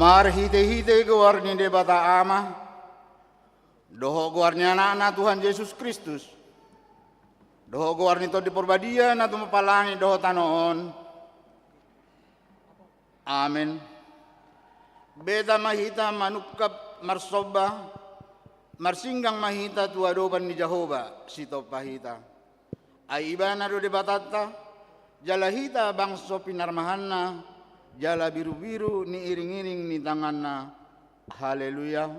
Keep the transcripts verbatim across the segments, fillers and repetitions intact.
Marhite-hite goar ni Debata Ama, dohot goar ni Anakna Tuhan Jesus Kristus, dohot goar ni Tondi Parbadia na tumompa langit dohot tano on. Amen. Beta ma hita manungkap marsomba, marsinggang ma hita tu adopan ni Jahowa, sitompa hita. Ai Ibana do Debatanta, jala hita bangso pinarmahanna, jala birubiru ni iringiring ni tanganna. Haleluya.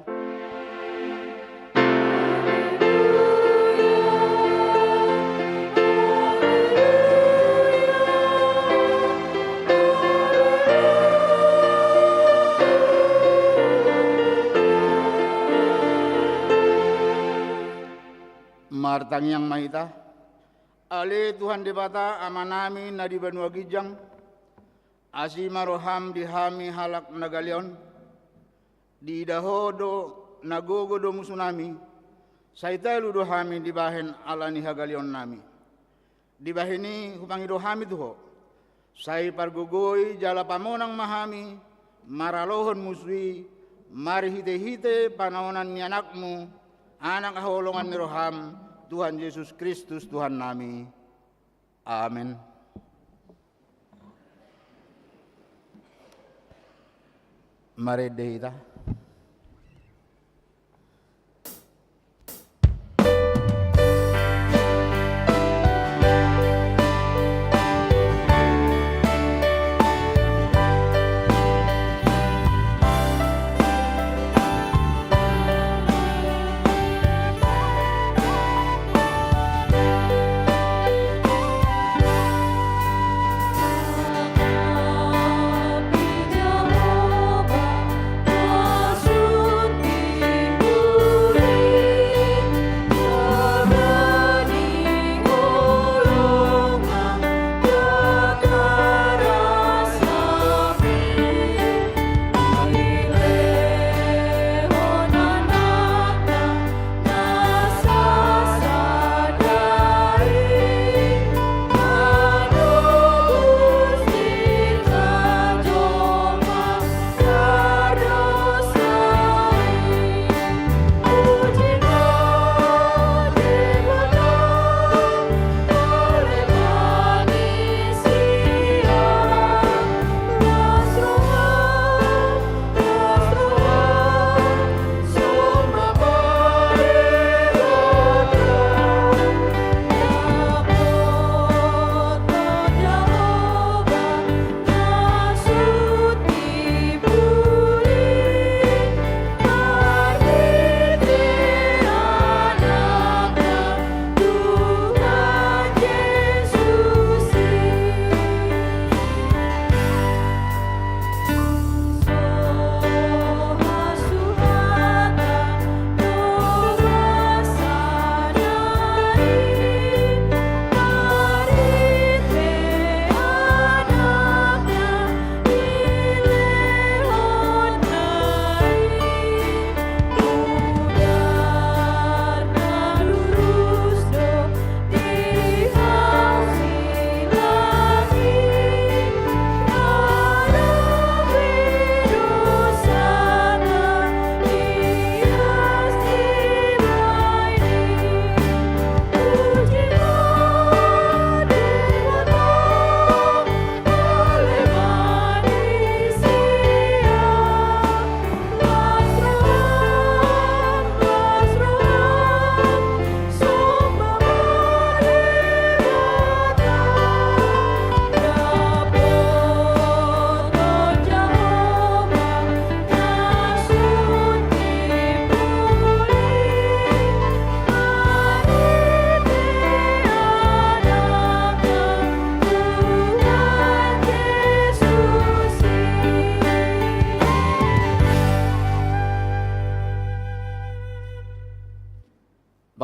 Martangiang ma hita. Ale Tuhan Debata, Amanami na di banua ginjang, asi ma roham di hami halak na galeon. Diida Ho do na gogo do musunami, sai talu do hami dibahen ala ni hagaleonnami. Dibahen i hupangido hami tu Ho, sai pargogoi jala pamonang ma hami maralohon musu i, marhite-hite panaonan ni Anakmu, Anak haholongan ni roham, Tuhan Jesus Kristus Tuhannami. Amen. Marende hita.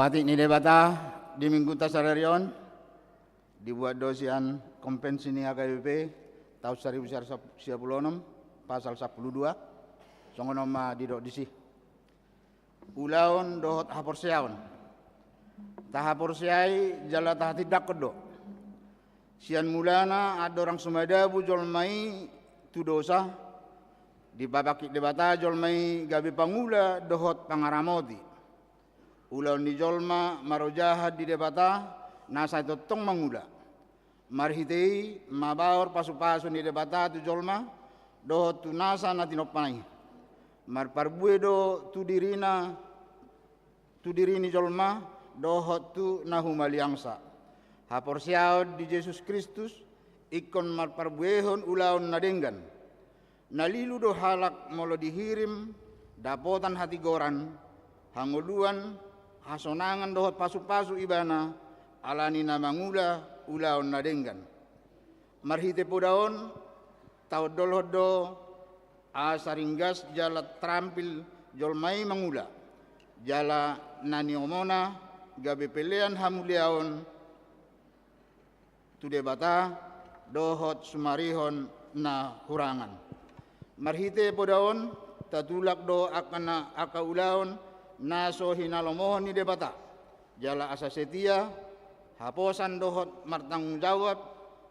Patik ni Debata di Minggunta sadari on dibuat do sian Konvensi ni H K B P taon saribu sia ratus sia pulu onom, pasal sampulu dua. Songon on ma didok disi. Ulaon dohot haporseaon. Tahaporseai jala tahatindanghon do. Sian mulana andorang so madabu jolma i tu dosa, Dipabangkit Debata jolma i gabe pangula dohot pangaramoti. Ulaon ni jolma marojahan di Debata na sai tongtong mangula. Marhite i mabaor pasupasu ni Debata tu jolma dohot tu nasa na tinompana i. Marparbue do tu dirina, tu diri ni jolma dohot tu na humaliangsa. Haporseaon di Jesus Kristus ingkon marparbuehon ulaon na denggan. Na lilu do halak molo dihirim dapotan hatigoran, hangoluan, hasonangan dohot pasupasu ibana, ala ni na mangula ulaon na denggan. Marhite poda on taondolhon do asa ringgas jala tarampil jolma i mangula, jala na niomona gabe pelean hamuliaon tu Debata dohot sumarihon na hurangan. Marhite poda on tatulak do angka na, angka ulaon na so hinalomohon ni Debata, jala asa setia, haposan dohot martanggung jawab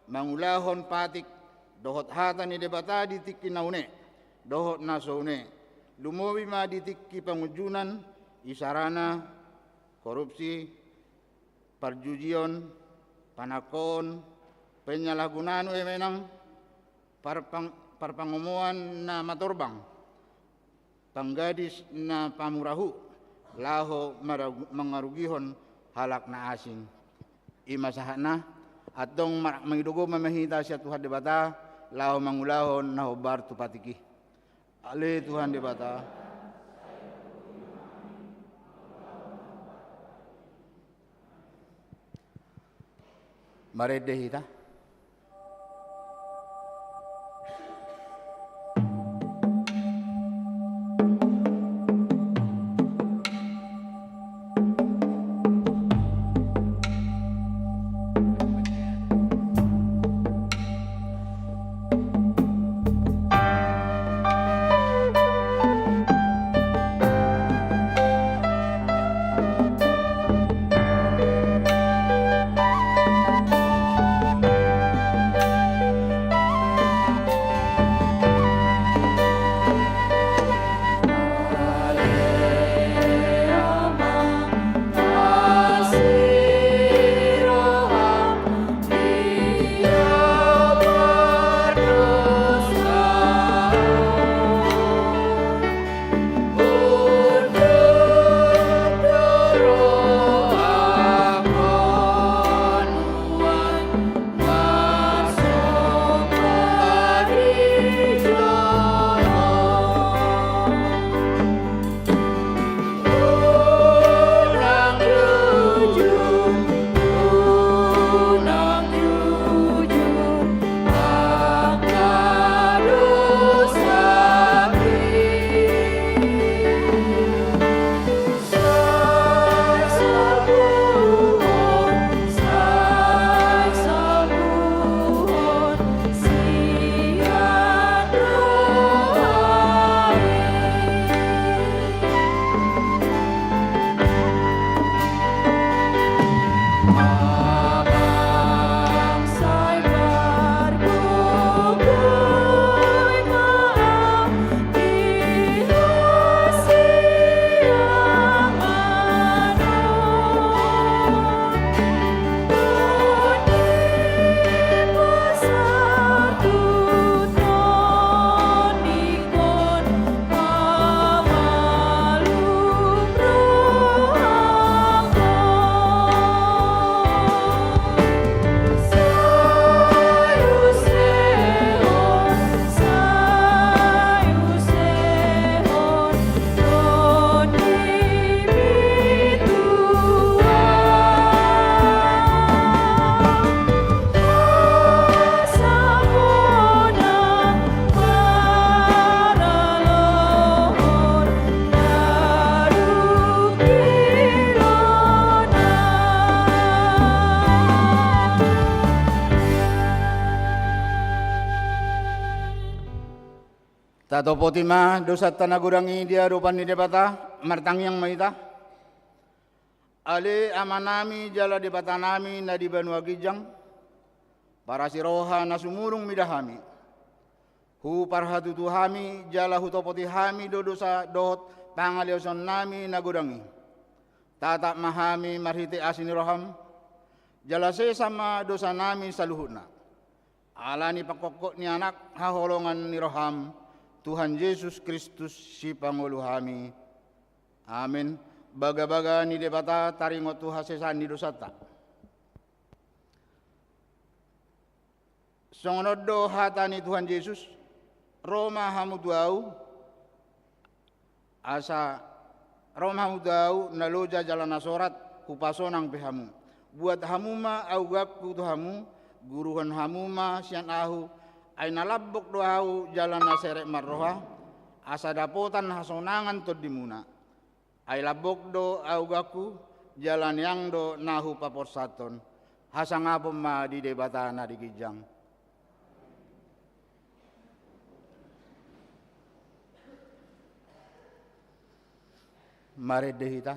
mangulahon patik dohot hata ni Debata di tingki na une dohot na so une, lumobi ma di tingki pangunjunan, isarana korupsi, parjujion, panangkoon, penyalahgunaan wewenang, parpang-, parpangomoan na matorbang, panggadis na pamurahu, laho maragu-, mangarugihon halak na asing. I ma sahatna, antong mar-, mangido gogo ma hita sian Tuhan Debata, laho mangulahon na hombar tu patik i. Ale Tuhan Debata. Marende hita. Tatopoti ma dosanta na godang i di adopan ni Debata, martangiang ma hita. Ale Amanami jala Debatanami na di banua ginjang, parasi roha na sumurung mida hami. Huparhatutu hami jala hutopoti hami do dosa dohot pangalaosionnami na godang i. Tatap ma hami marhite asi ni roham, jala sesa ma dosanami saluhutna. Ala ni pangkophop ni Anak haholongan ni roham, Tuhan Jesus Kristus Sipangolu hami. Amen. Bagabaga ni Debata taringot tu hasesaan ni dosanta. Songon on do hata ni Tuhan Jesus, ro ma hamu tu Ahu, asa ro ma hamu tu Ahu na loja jala na sorat, hupasonang pe hamu. Buat hamu ma auganku tu hamu, guruhon hamu ma sian Ahu, ai na lambok do Ahu jala na serep marroha, asa dapotan hasonangan tondimuna. Ai lambok do auganku, jala niang do na hupaporsahon. Hasangapon ma di Debata na di ginjang. Marende hita.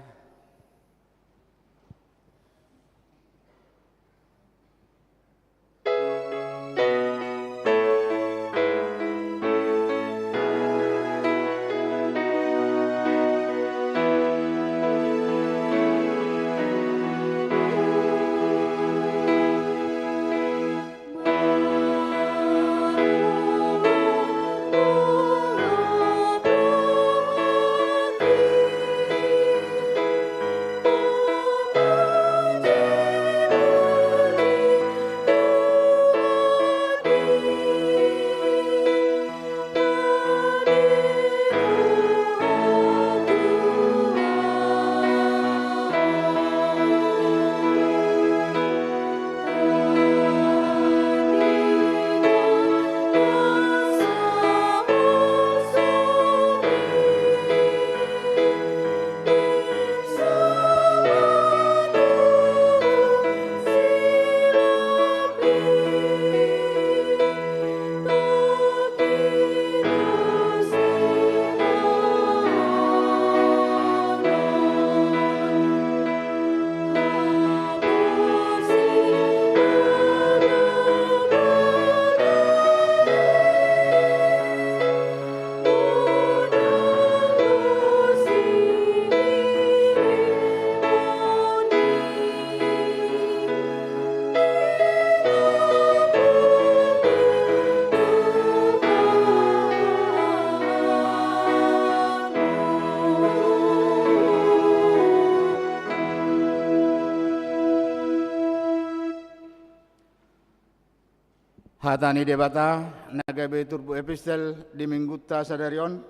Hata ni Debata na gabe turpuk epistel di Minggunta sadari on,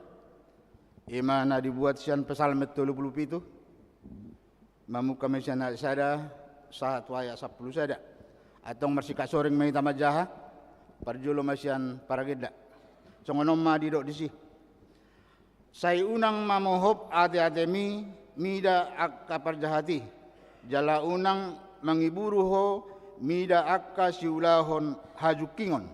i ma na dibuat sian Psalmen tolu pulu pitu, mamungka ma sian ayat sada sahat tu ayat sampulu sada. Antong marsikat soring ma hita manjaha, parjolo ma sian paragenda. Songon on ma didok disi. Sai unang ma mohop ateatemi mida angka parjahat i, jala unang mangiburu ho mida angka siulahon hajungkingon.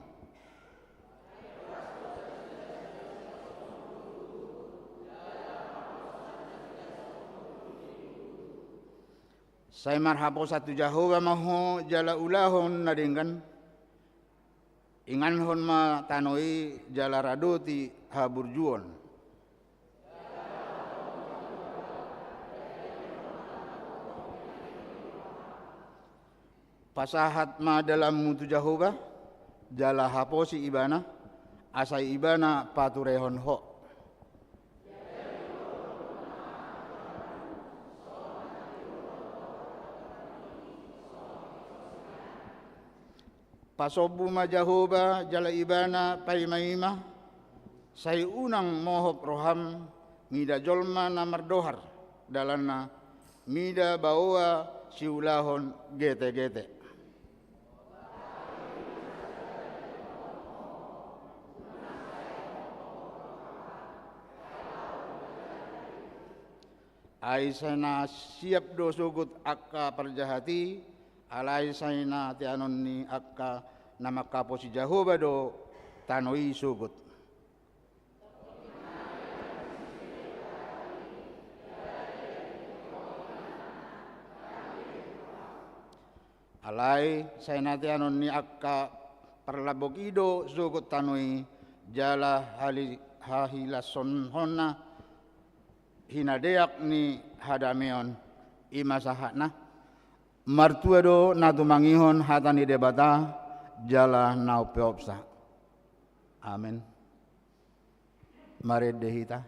Sai marhaposan tu Jahowa ma ho jala ulahon na denggan. Inganhon ma tano i jala radoti haburjuon. Pasahat ma dalanmu tu Jahowa, jala haposi Ibana, asa Ibana paturehon ho. Pasombu ma Jahowa jala Ibana paimaima, sai unang mohop roham mida jolma na mardohar dalanna, mida baoa siulahon getegete. Ai sai na siap do sogot angka parjahat i, alai sai na teanon ni angka na manghaposi Jahowa do tano i sogot. Alai sai na teanon ni angka parlambok i do sogot tano i, jala hali-, hahilashononna hinadeak ni hadameon, i ma sahatna. Martua do na tumangihon hata ni Debata jala na umpeopsa. Amen. Marende hita.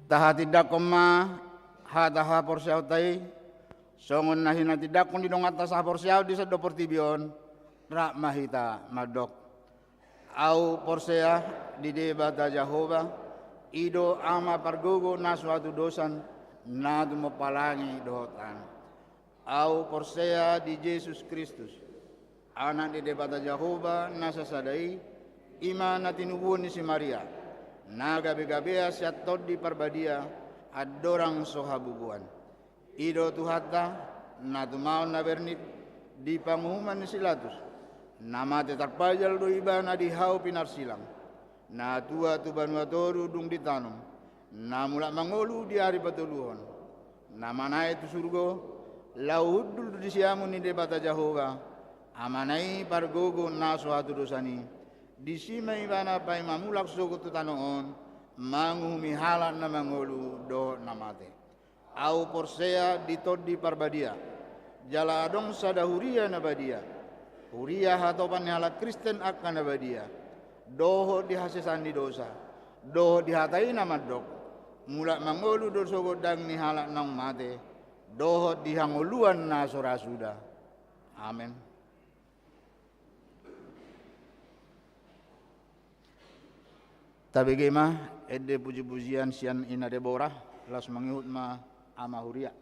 Tahatindangkon ma hata haporseaonta i, songon na hinatindangkon ni donganta sahaporseaon di sandok portibi on. Rap ma hita mandok. Ahu porsea di Debata Jahowa, i do Ama pargogo na so hatudosan, na tumompa langit dohot tano. Ahu porsea di Jesus Kristus, Anak ni Debata Jahowa na sasada i, i ma na tinubuhon ni si Maria, na gabegabean sian Tondi Parbadia, andorang so habubuhan. I do Tuhanta, na tumaon na bernit di panguhuman ni si Pilatus, na mate tarpajal do ibana di hau pinarsilang, na tua tu banua toru dung ditanom, na mulak mangolu di ari patoluhon, na manaek tu surgo, laho hundul do di siamun ni Debata Jahowa, Amana i pargogo na so hatudosan i, disi ma ibana paima mulak sogot tu tano on, manguhumi halak na mangolu dohot na mate. Ahu porsea di Tondi Parbadia, jala adong sada huria na badia, huria hatopan ni halak Kristen angka na badia, dohot di hasesaan ni dosa, dohot di hata i na mandok, mulak mangolu do so gondang ni halak naung mate, dohot di hangoluan na so ra suda. Amen. Tabege ma ende pujipujian sian Ina Debora. Laos mangihut ma ama huria.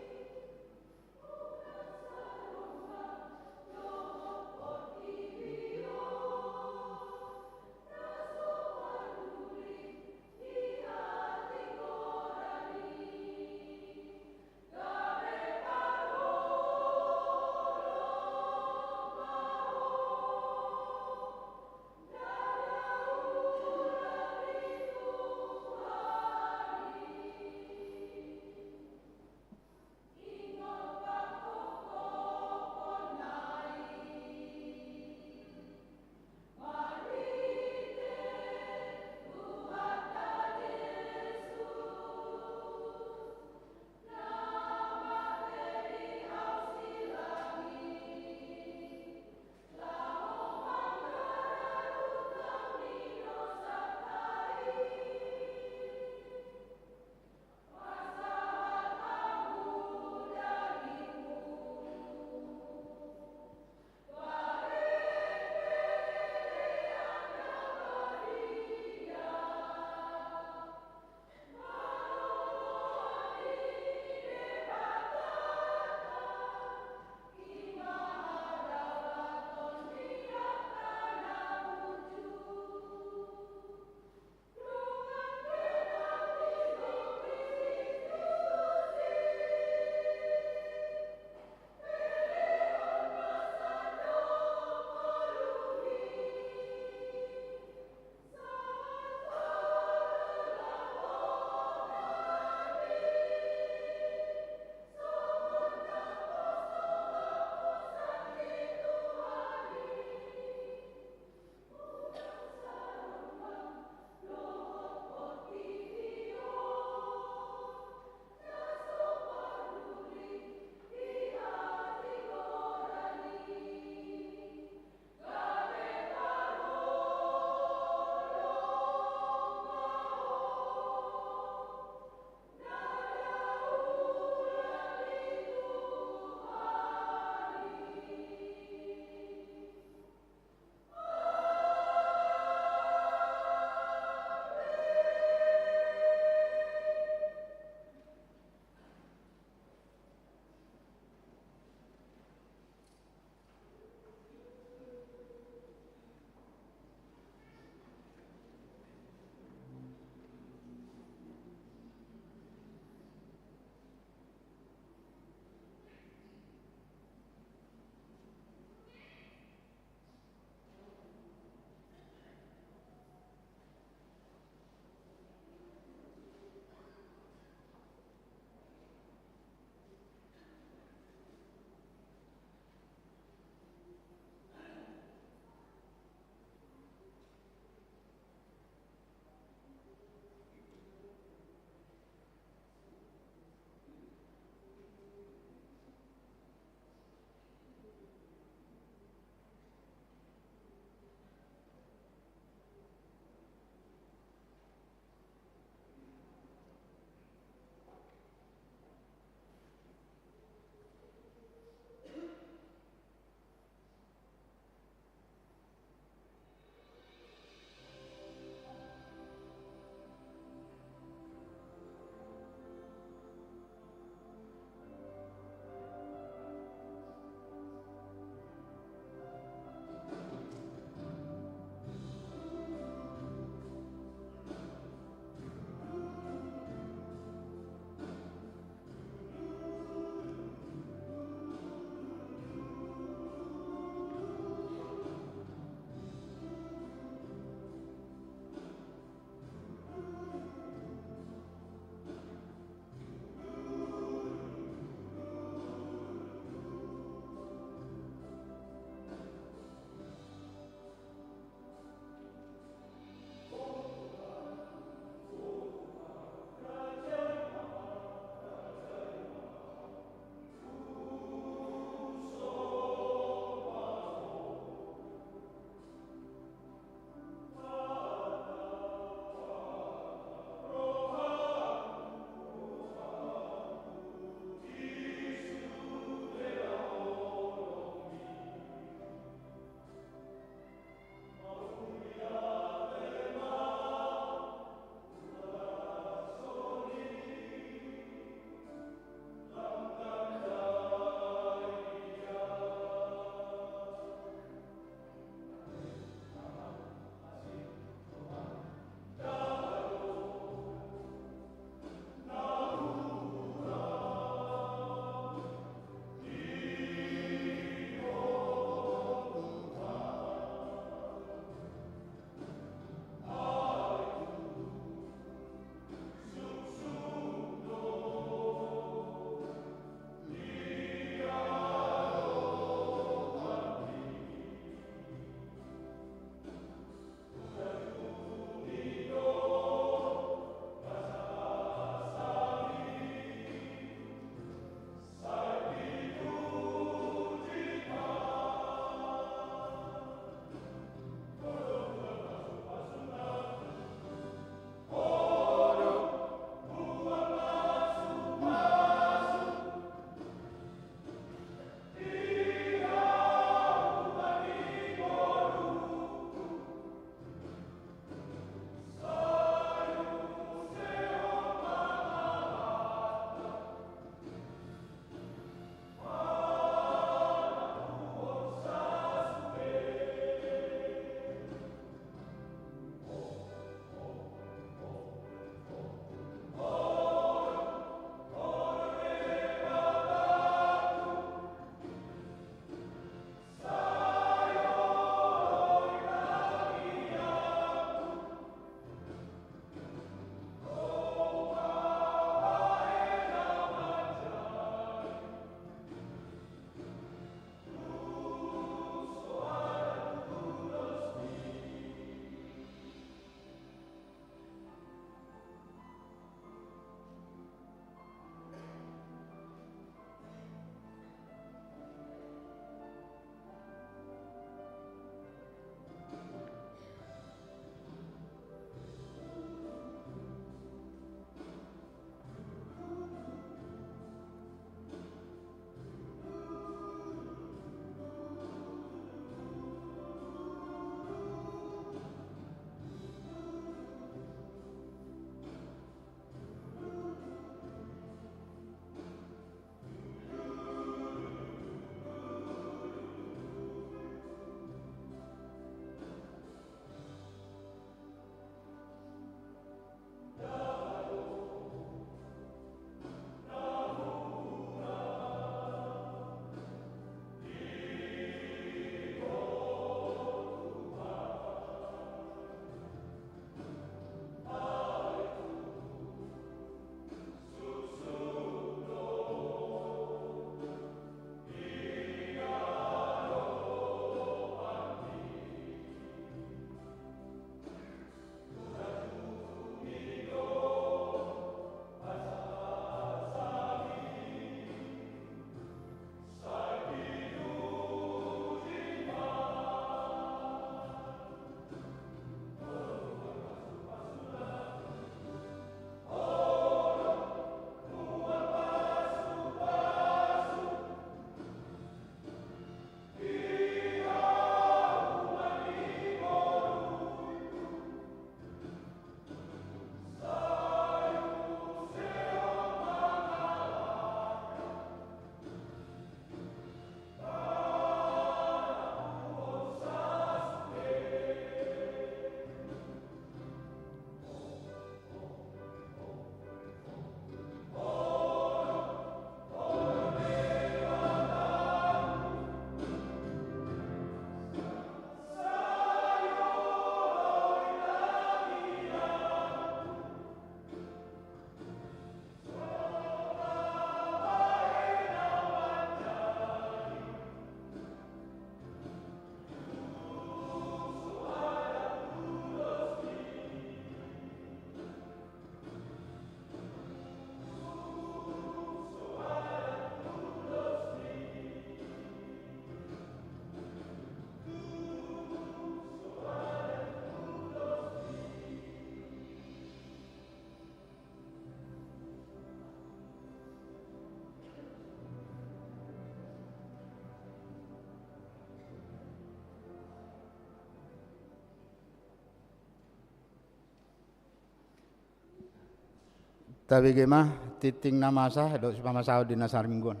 Tabege ma tingting na masa dohot sipamasaon di na sariminggu on.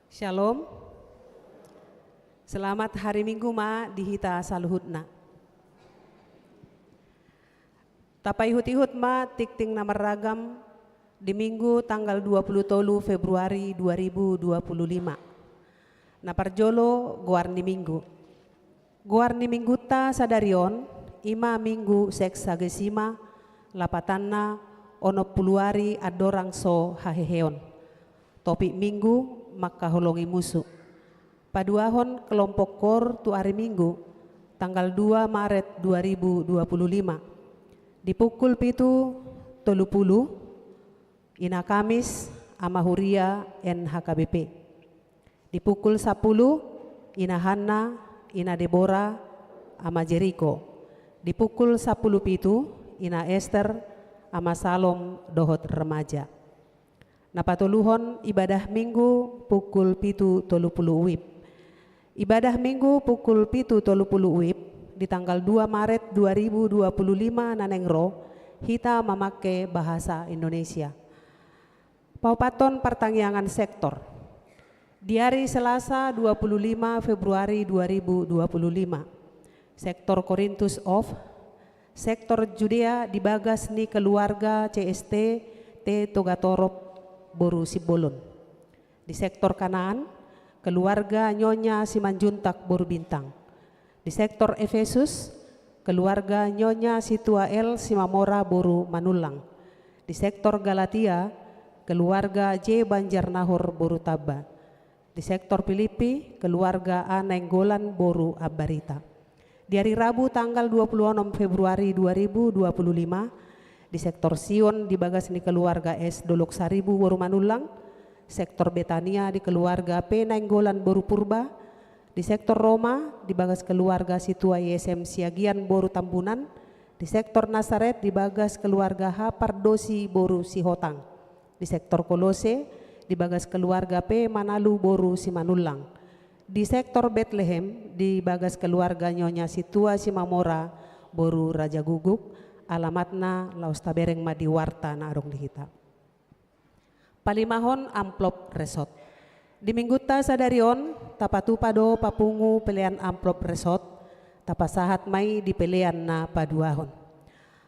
Shalom. Selamat hari Minggu ma di hita saluhutna. Tapaihut-ihut ma tingting na marragam di Minggu tanggal dua puluh tolu Februari dua ribu dua puluh lima. Na parjolo, goar ni Minggu. Goar ni Minggunta sadari on i ma Minggu Sexagesima, lapatanna onom pulu ari andorang so haheheon. Topik Minggu: mangkaholongi musu. Paduahon kelompok koor tu ari Minggu tanggal dua Maret dua ribu dua puluh lima, di pukul pitu tolu pulu, Ina Kamis, Ama Huria, N H K B P. Di pukul sampulu, Ina Hanna, Ina Debora, Ama Jeriko. Di pukul sampulu pitu, Ina Ester, Ama Salom dohot remaja. Na patoluhon, ibadah Minggu pukul pitu tolu pulu WIB. Ibadah Minggu pukul pitu tolu pulu WIB di tanggal dua Maret dua ribu dua puluh lima na naeng ro, hita mamangke bahasa Indonesia. Paopathon partangiangan sektor. Di ari Selasa dua puluh lima Februari dua ribu dua puluh lima, sektor Korintus of, sektor Judea di bagas ni keluarga C S T T Togatorop boru Simbolon. Di sektor Kanaan, keluarga Nyonya Simanjuntak boru Bintang. Di sektor Efesus, keluarga Nyonya Situa L Simamora boru Manullang. Di sektor Galatia, keluarga J Banjarnahor boru Tamba. Di sektor Pilippi, keluarga A Nainggolan boru Ambarita. Di ari Rabu tanggal dua puluh onom Februari dua ribu dua puluh lima, di sektor Sion di bagas ni keluarga S Dolok Saribu boru Manullang, sektor Betania di keluarga P Nainggolan boru Purba, di sektor Roma di bagas keluarga Situa Y S M Siagian boru Tambunan, di sektor Nasaret di bagas keluarga H Pardosi boru Sihotang, di sektor Kolose di bagas keluarga P Manalu boru Simanullang, di sektor Betlehem di bagas keluarga Nyonya Situa Simamora boru Rajaguguk. Alamatna laos tabereng ma di warta na adong di hita. Palimahon, amplop resort. Di Minggunta sadari on, tapatupa do papungu pelean amplop resort, tapasahat ma i di pelean na paduahon.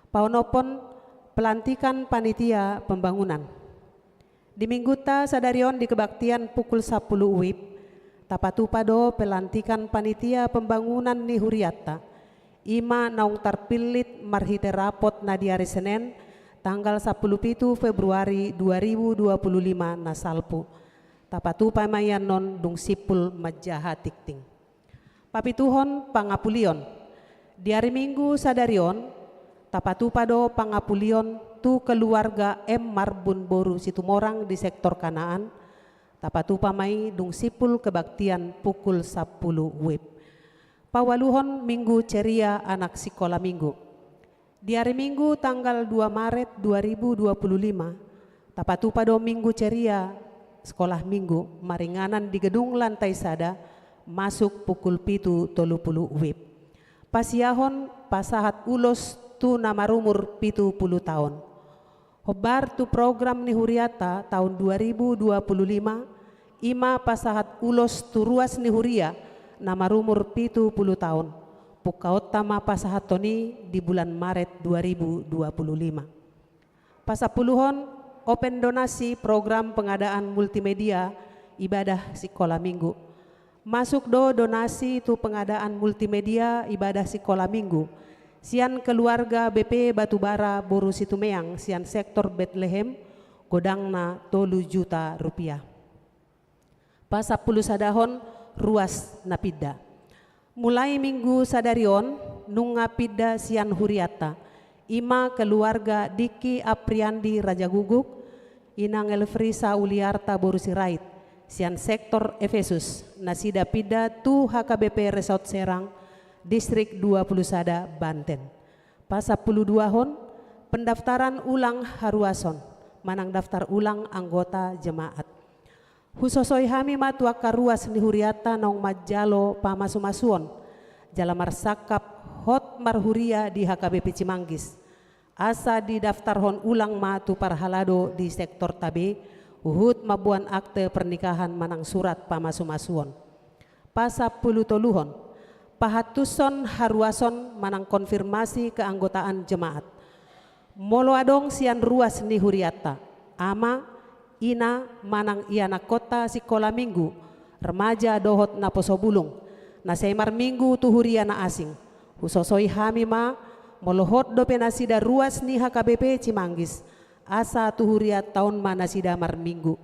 Paonomhon, pelantikan panitia pembangunan. Di Minggunta sadari on di kebaktian pukul sampulu WIB, tapatupa do pelantikan panitia pembangunan ni hurianta, i ma naung tarpillit marhite rapot na di ari Senen tanggal sampulu pitu Februari dua ribu dua puluh lima na salpu. Tapatupa ma i annon dung simpul manjaha tingting. Papituhon, pangapulion. Di ari Minggu sadari on, tapatupa do pangapulion tu keluarga M Marbun boru Situmorang di sektor Kanaan, tapatupa ma i dung simpul kebaktian pukul sampulu WIB. Paualuhon, Minggu Ceria anak sikola Minggu. Di ari Minggu tanggal dua Maret dua ribu dua puluh lima, tapatupa do Minggu Ceria, sekolah Minggu, maringanan di gedung lantai sada, masuk pukul pitu tolu pulu WIB. Pasiahon, pasahat ulos tu na marumur pitu pulu taon. Hombar tu program ni hurianta taon dua ribu dua puluh lima, i ma pasahat ulos tu ruas ni huria na marumur pitu pulu taon. Pungkaonta ma pasahathon i di bulan Maret dua ribu dua puluh lima. Pasampuluhon, open donasi program pengadaan multimedia ibadah sikola Minggu. Masuk do donasi tu pengadaan multimedia ibadah sikola Minggu sian keluarga B P Batubara boru Situmeang sian sektor Betlehem, godangna tolu juta rupiah. Pasampulusadahon, ruas na pinda. Mulai Minggu sadari on, nunga pinda sian hurianta, i ma keluarga Diki Apriandi Rajaguguk, Inang Elfrisa Uliarta boru Sirait, sian sektor Efesus, nasida pinda tu H K B P Resort Serang, Distrik dua puluh sada, Banten. Pasampuluduahon, pendaftaran ulang haruason, manang daftar ulang anggota jemaat. Husosoi hami ma tu angka ruas ni hurianta naung manjalo pamasumasuon jala marsangkap hot marhuria di H K B P Cimanggis, asa didaftarhon ulang ma tu parhalado di sektorta B, huhut mamboan akte pernikahan manang surat pamasumasuon. Pasampulutoluhon, pahantuson haruason manang konfirmasi keanggotaan jemaat. Molo adong sian ruas ni hurianta, ama, ina, manang ianakkonta sikola minggu, remaja dohot naposo bulung, na sai marminggu tu huria na asing, husosoi hami ma, molo hot dope nasida ruas ni H K B P Cimanggis, asa tu hurianta on ma nasida marminggu.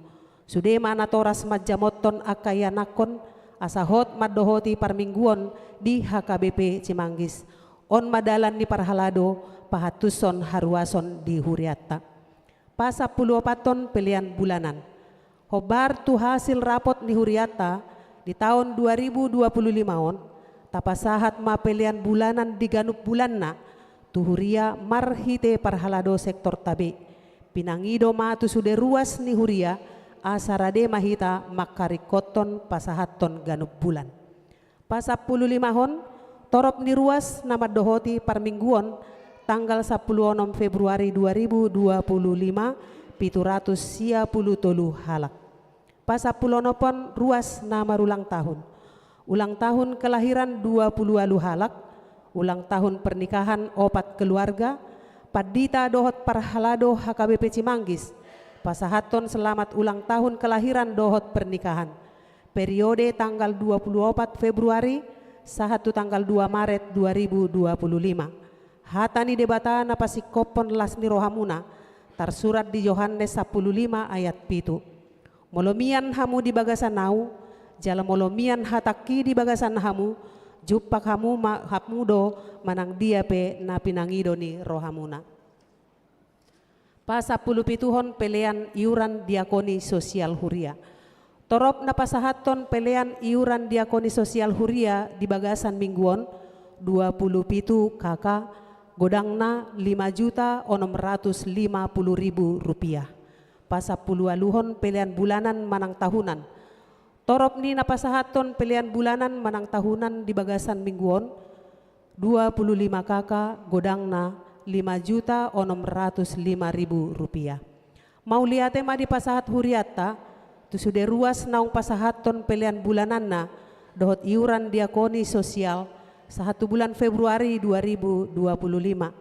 Sude ma natoras manjamothon angka ianakkon, asa hot mandohoti parmingguon di H K B P Cimanggis. On ma dalan ni parhalado pahantuson haruason di hurianta. Pasampuluopathon, pelean bulanan. Hombar tu hasil rapot ni hurianta di taon dua ribu dua puluh lima on, tapasahat ma pelean bulanan di ganup bulanna tu huria marhite parhalado sektorta B. Pinangido ma tu sude ruas ni huria, asa rade ma hita mangkaringkothon pasahathon ganup bulan. Pasampululimahon, torop ni ruas na mandohoti parmingguon tanggal sampulu onom Februari dua ribu dua puluh lima, pitu ratus sia pulu tolu halak. Pasampuluonomhon, ruas na marulang tahun. Ulang tahun kelahiran dua pulu ualu halak, ulang tahun pernikahan opat keluarga, pandita dohot parhalado H K B P Cimanggis, pasahathon selamat ulang tahun kelahiran dohot pernikahan. Periode tanggal dua pulu opat Februari sahat tu tanggal dua Maret dua ribu dua puluh lima. Hata ni Debata na pasingkophon las ni rohamuna, tarsurat di Johannes sampulu lima ayat pitu. Molo mian hamu di bagasan ahu, jala molo mian hatangki di bagasan hamu, jumpang hamu ma, hamu do manang dia pe na pinangido ni rohamuna. Pasampulupituhon, pelean iuran diakoni sosial huria. Torop na pasahathon pelean iuran diakoni sosial huria di bagasan minggu on, dua pulu pitu K K, godangna lima juta onom ratus lima pulu ribu rupiah. Pasampuluualuhon, pelean bulanan manang tahunan. Torop ni na pasahathon pelean bulanan manang tahunan di bagasan minggu on, dua pulu lima K K, godangna lima juta onom ratus lima ribu rupiah. Mauliate ma dipasahat hurianta tu sude ruas naung pasahathon pelean bulananna dohot iuran diakoni sosial sahat tu bulan Februari dua ribu dua puluh lima.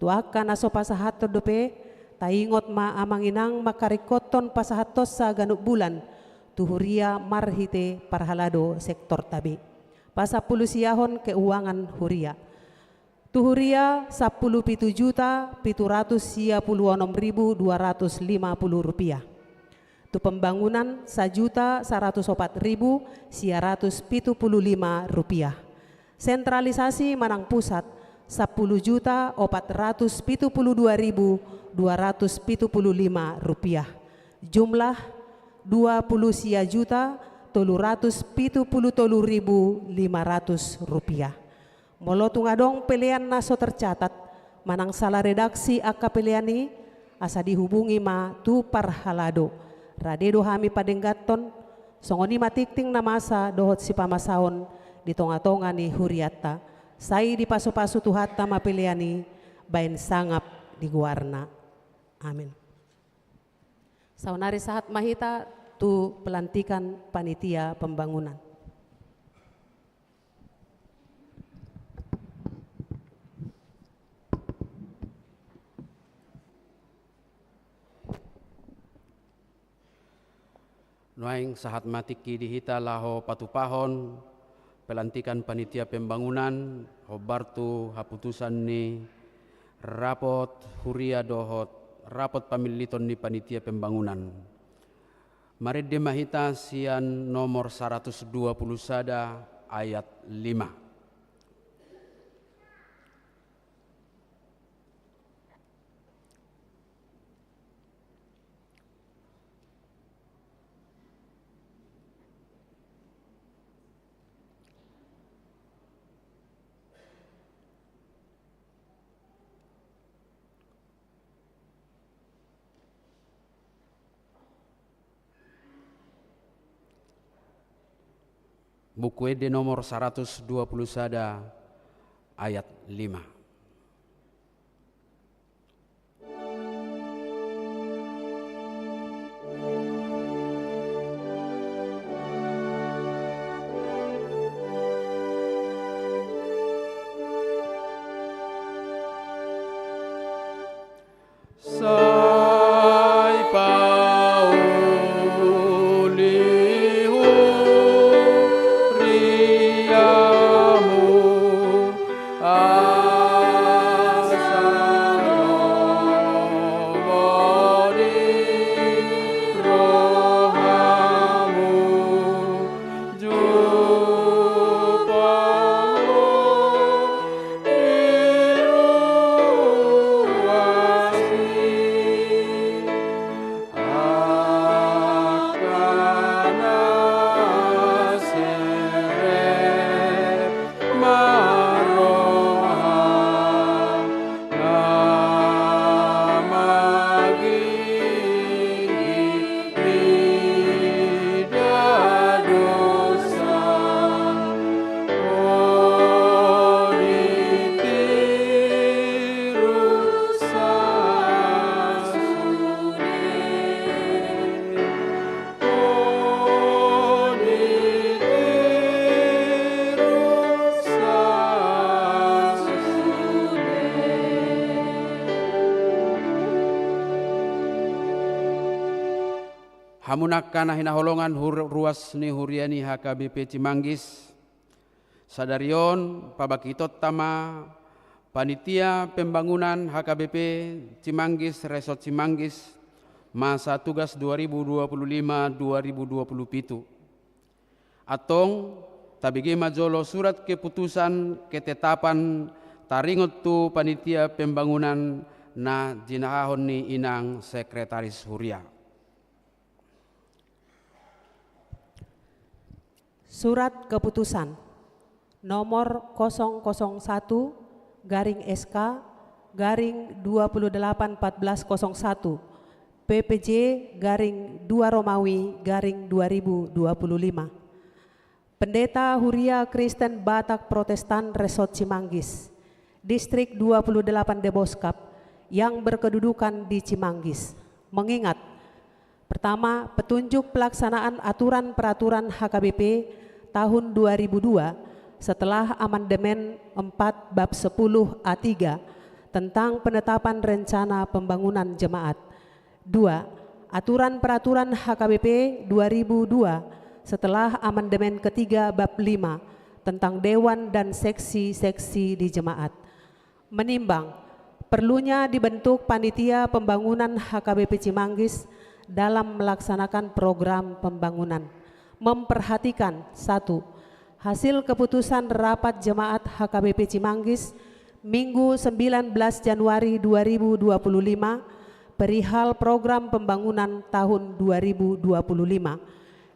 Tu angka na so pasahathon dope, taingot ma amang inang mangkaringkothon pasahathonsa ganup bulan tu huria marhite parhalado sektorta B. Pasampulusiahon, keuangan huria. Tu huria, sampulu pitu juta pitu ratus sia pulu onom ribu dua ratus lima pulu rupiah. Tu pembangunan, sajuta saratus opat ribu sia ratus pitu pulu lima rupiah. Sentralisasi manang pusat, sampulu juta opat ratus pitu pulu dua ribu dua ratus pitu pulu lima rupiah. Jumlah, dua pulu sia juta tolu ratus pitu pulu tolu ribu lima ratus rupiah. Molo tung adong pelean na so tercatat manang sala redaksi angka pelean i, asa dihubungi ma tu parhalado. Rade do hami padengganhon, songon i ma tingting na masa dohot sipamasaon di tongatonga ni hurianta. Sai dipasupasu Tuhanta ma pelean i baen sangap di goarna. Amin. Saonari sahat ma hita tu pelantikan panitia pembangunan. Nuaeng sahat ma tingki di hita laho patupahon pelantikan panitia pembangunan, hombar tu haputusan ni rapot huria dohot rapot pamilliton ni panitia pembangunan. Marende ma hita sian nomor saratus dua pulu sada ayat lima. Buku Ende nomor saratus dua pulu sada, ayat lima. Sai pauli huriamu, asa lomo di rohamu. Jumpang di ruas ni angka na serep marroha. Na mangingking ida dosa, o ditiru sasude. Hamu angka na hinaholongan hur-, ruas ni huria ni H K B P Cimanggis, sadari on pabangkitonta ma Panitia Pembangunan H K B P Cimanggis, Resort Cimanggis, masa tugas dua ribu dua puluh lima dua ribu dua puluh pitu. Antong, tabege ma jolo surat keputusan ketetapan taringot tu Panitia Pembangunan na jinahahon ni Inang Sekretaris Huria. Surat keputusan nomor kosong kosong satu garing S K garing dua puluh delapan empat belas kosong satu, P P J garing dua Romawi garing dua ribu dua puluh lima. Pendeta Huria Kristen Batak Protestan Resort Cimanggis, Distrik dua puluh delapan Deboskap, yang berkedudukan di Cimanggis, mengingat: pertama, petunjuk pelaksanaan aturan peraturan H K B P tahun dua ribu dua setelah amandemen empat bab sepuluh A tiga tentang penetapan rencana pembangunan jemaat. Dua, aturan peraturan H K B P dua ribu dua setelah amandemen ketiga bab lima tentang dewan dan seksi-seksi di jemaat. Menimbang perlunya dibentuk Panitia Pembangunan H K B P Cimanggis dalam melaksanakan program pembangunan. Memperhatikan: satu, hasil keputusan rapat jemaat H K B P Cimanggis Minggu sembilan belas Januari dua ribu dua puluh lima perihal program pembangunan tahun dua ribu dua puluh lima.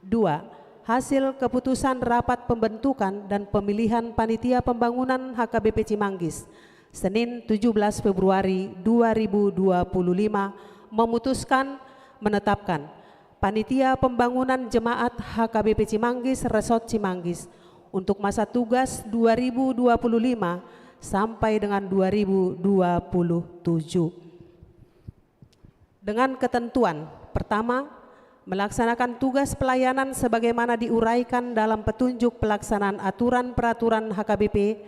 Dua, hasil keputusan rapat pembentukan dan pemilihan Panitia Pembangunan H K B P Cimanggis, Senin tujuh belas Februari dua ribu dua puluh lima, memutuskan, menetapkan Panitia Pembangunan Jemaat H K B P Cimanggis Resort Cimanggis untuk masa tugas dua ribu dua puluh lima sampai dengan dua ribu dua puluh tujuh. Dengan ketentuan: pertama, melaksanakan tugas pelayanan sebagaimana diuraikan dalam petunjuk pelaksanaan aturan peraturan H K B P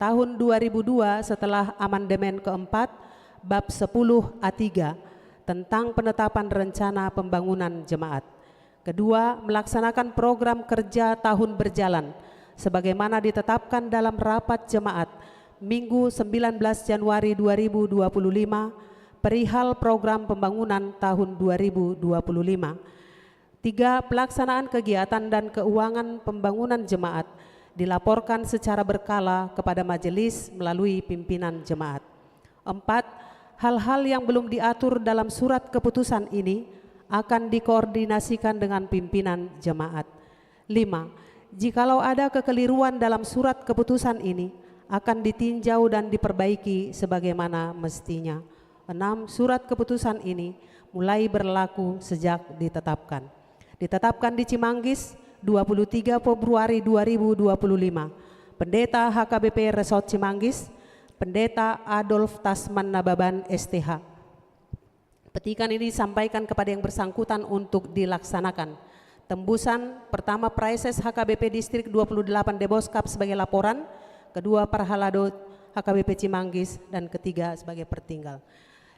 tahun dua ribu dua setelah amandemen keempat, bab sepuluh A tiga, tentang penetapan rencana pembangunan jemaat. Kedua, melaksanakan program kerja tahun berjalan sebagaimana ditetapkan dalam rapat jemaat Minggu sembilan belas Januari dua ribu dua puluh lima perihal program pembangunan tahun dua ribu dua puluh lima. Tiga, pelaksanaan kegiatan dan keuangan pembangunan jemaat dilaporkan secara berkala kepada majelis melalui pimpinan jemaat. Empat, hal-hal yang belum diatur dalam surat keputusan ini akan dikoordinasikan dengan pimpinan jemaat. Lima, jikalau ada kekeliruan dalam surat keputusan ini, akan ditinjau dan diperbaiki sebagaimana mestinya. Enam, surat keputusan ini mulai berlaku sejak ditetapkan. Ditetapkan di Cimanggis, dua puluh tiga Februari dua ribu dua puluh lima. Pendeta H K B P Resort Cimanggis, Pendeta Adolf Tasman Nababan, S T H. Petikan ini disampaikan kepada yang bersangkutan untuk dilaksanakan. Tembusan pertama, Praeses H K B P Distrik dua puluh delapan Deboskap sebagai laporan, kedua, Parhalado H K B P Cimanggis, dan ketiga sebagai pertinggal.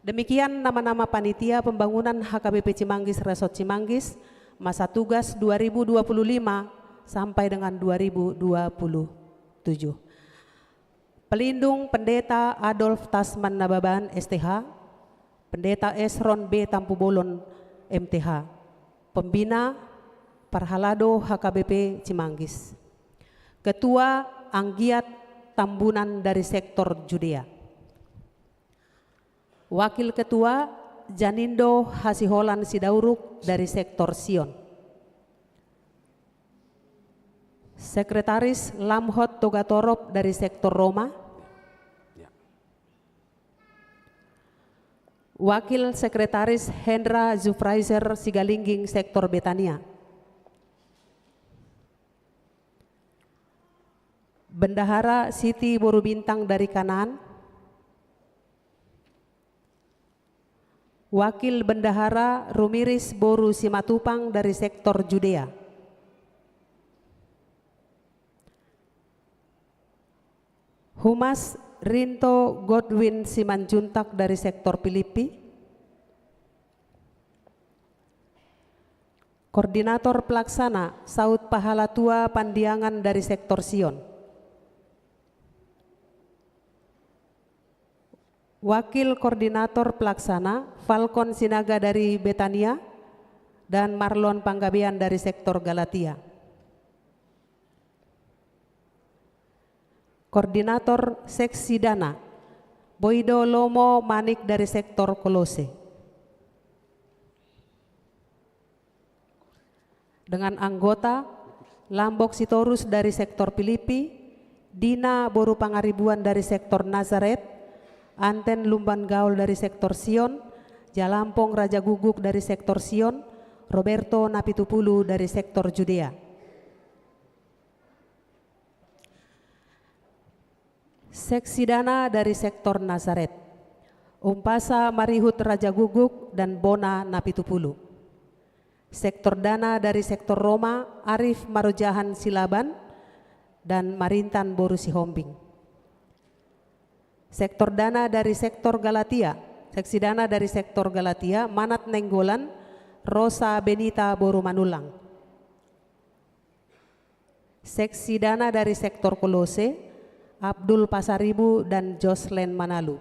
Demikian nama-nama panitia pembangunan H K B P Cimanggis Resort Cimanggis, masa tugas dua ribu dua puluh lima sampai dengan dua ribu dua puluh tujuh. Pelindung, Pendeta Adolf Tasman Nababan, S T H, Pendeta Esron B Tampubolon, M T H. Pembina, Parhalado H K B P Cimanggis. Ketua, Anggiat Tambunan dari sektor Judea. Wakil Ketua, Janindo Hasiholan Sidauruk dari sektor Sion. Sekretaris, Lamhot Togatorop dari sektor Roma. Ya. Wakil Sekretaris, Hendra Zufraizer Sigalingging, sektor Betania. Bendahara, Siti Boru Bintang dari Kanaan. Wakil Bendahara, Rumiris Boru Simatupang dari sektor Judea. Humas, Rinto Godwin Simanjuntak dari sektor Pilippi. Koordinator Pelaksana, Saut Pahalatua Pandiangan dari sektor Sion. Wakil Koordinator Pelaksana, Falcon Sinaga dari Betania, dan Marlon Panggabean dari sektor Galatia. Koordinator Seksi Dana, Boido Lomo Manik dari sektor Kolose. Dengan anggota, Lambok Sitorus dari sektor Pilippi, Dina Boru Pangaribuan dari sektor Nazaret, Anten Lumban Gaol dari sektor Sion, Jalampong Raja Guguk dari sektor Sion, Roberto Napitupulu dari sektor Judea. Seksi Dana dari sektor Nazaret, Umpasa Marihut Raja Guguk dan Bona Napitupulu. Sektor Dana dari sektor Roma, Arif Marojahan Silaban dan Marintan Boru Sihombing. Sektor Dana dari sektor Galatia, Seksi Dana dari sektor Galatia, Manat Nainggolan, Rosa Benita Boru Manulang. Seksi Dana dari sektor Kolose, Abdul Pasaribu dan Joslen Manalu.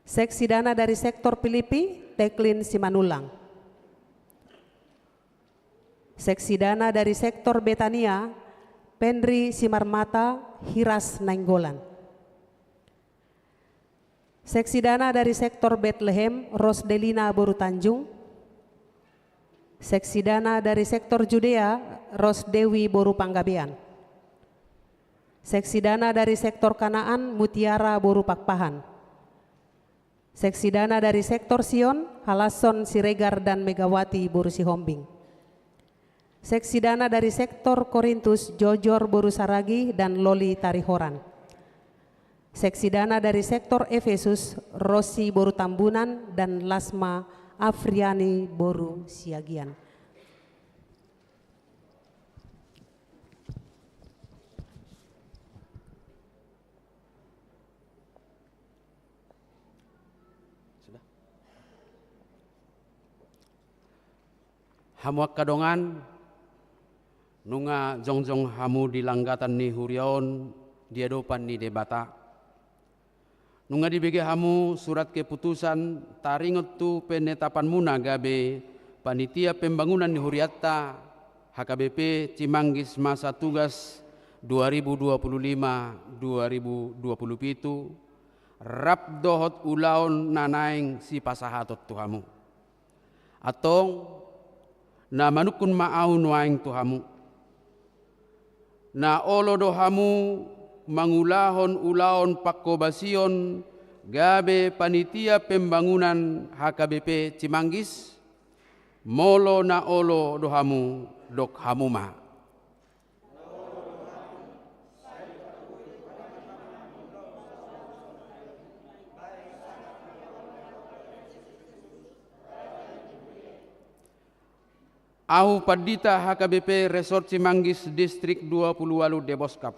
Seksi Dana dari sektor Pilippi, Teklin Simanullang. Seksi Dana dari sektor Betania, Penri Simarmata, Hiras Nainggolan. Seksi Dana dari sektor Betlehem, Rosdelina Boru Tanjung. Seksi Dana dari sektor Judea, Rosdewi Boru Panggabean. Seksi Dana dari sektor Kanaan, Mutiara Boru Pakpahan. Seksi Dana dari sektor Sion, Halasson Siregar dan Megawati Boru Sihombing. Seksi Dana dari sektor Korintus, Jojor Boru Saragi dan Loli Tarihoran. Seksi Dana dari sektor Efesus, Rosi Boru Tambunan dan Lasma Afriani Boru Siagian. Sudah. Hamu angka dongan, nunga jongjong hamu di langgatan ni huria on di adopan ni Debata. Nunga dibege hamu surat keputusan taringot tu penetapanmuna gabe panitia pembangunan ni hurianta H K B P Cimanggis masa tugas dua ribu dua puluh lima dua ribu dua puluh pitu, rap dohot ulaon na naeng sipasahaton tu hamu. Antong, na manungkun ma ahu nuaeng tu hamu. Na olo do hamu mangulahon ulaon pangkobasion gabe panitia pembangunan H K B P Cimanggis? Molo na olo do hamu, dok hamu ma. Ahu pandita H K B P Resort Cimanggis Distrik dua puluh ualu Deboskap.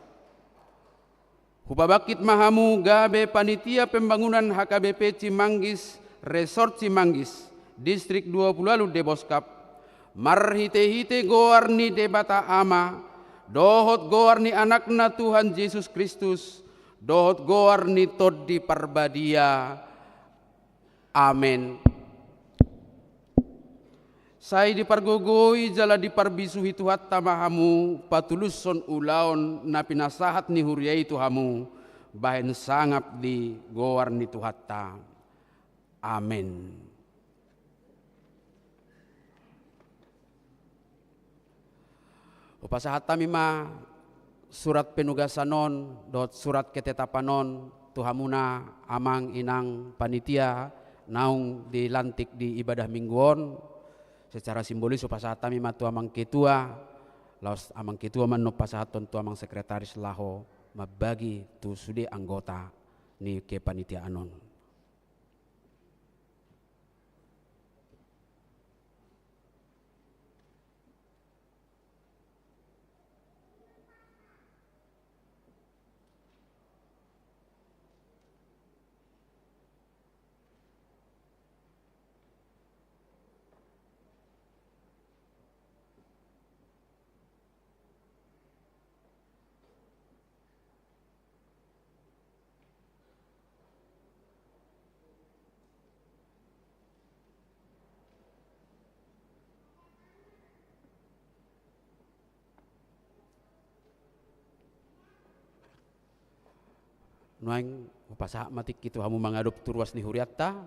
Hupabangkit ma hamu gabe panitia pembangunan H K B P Cimanggis, Resort Cimanggis, Distrik dua puluh ualu Deboskap, marhite-hite goar ni Debata Ama, dohot goar ni Anakna Tuhan Jesus Kristus, dohot goar ni Tondi Parbadia. Amen. Sai dipargogoi jala diparbisuhi Tuhanta ma hamu patulushon ulaon na pinasahat ni huria i tu hamu, bahen sangap di goar ni Tuhanta. Amen. Hupasahat hami ma surat penugasan on dohot surat ketetapan on tu hamuna amang inang panitia naung dilantik di ibadah Minggu on. Secara simbolis hupasahat hami ma tu amang ketua, laos amang ketua ma annon pasahathon tu amang sekretaris laho mambagi tu sude anggota ni kepanitiaan on. Nuaeng hupasahat ma tingki tu hamu mangadop tu ruas ni hurianta.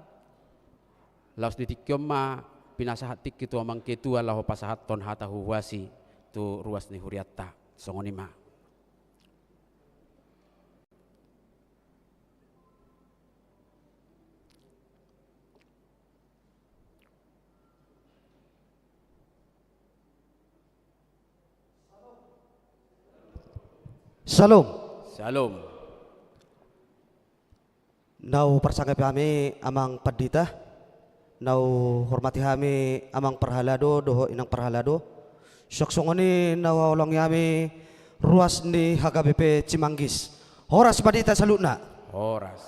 Laos di tingki on ma pinasahat tingki tu amang ketua laho pasahathon hata huhuasi tu ruas ni hurianta. Songon i ma. Shalom. Shalom. Na huparsangapi hami amang pandita, na huhormati hami amang parhalado dohot inang parhalado, suang songon i na huhaholongi hami ruas ni H K B P Cimanggis. Horas ma di hita saluhutna. Horas.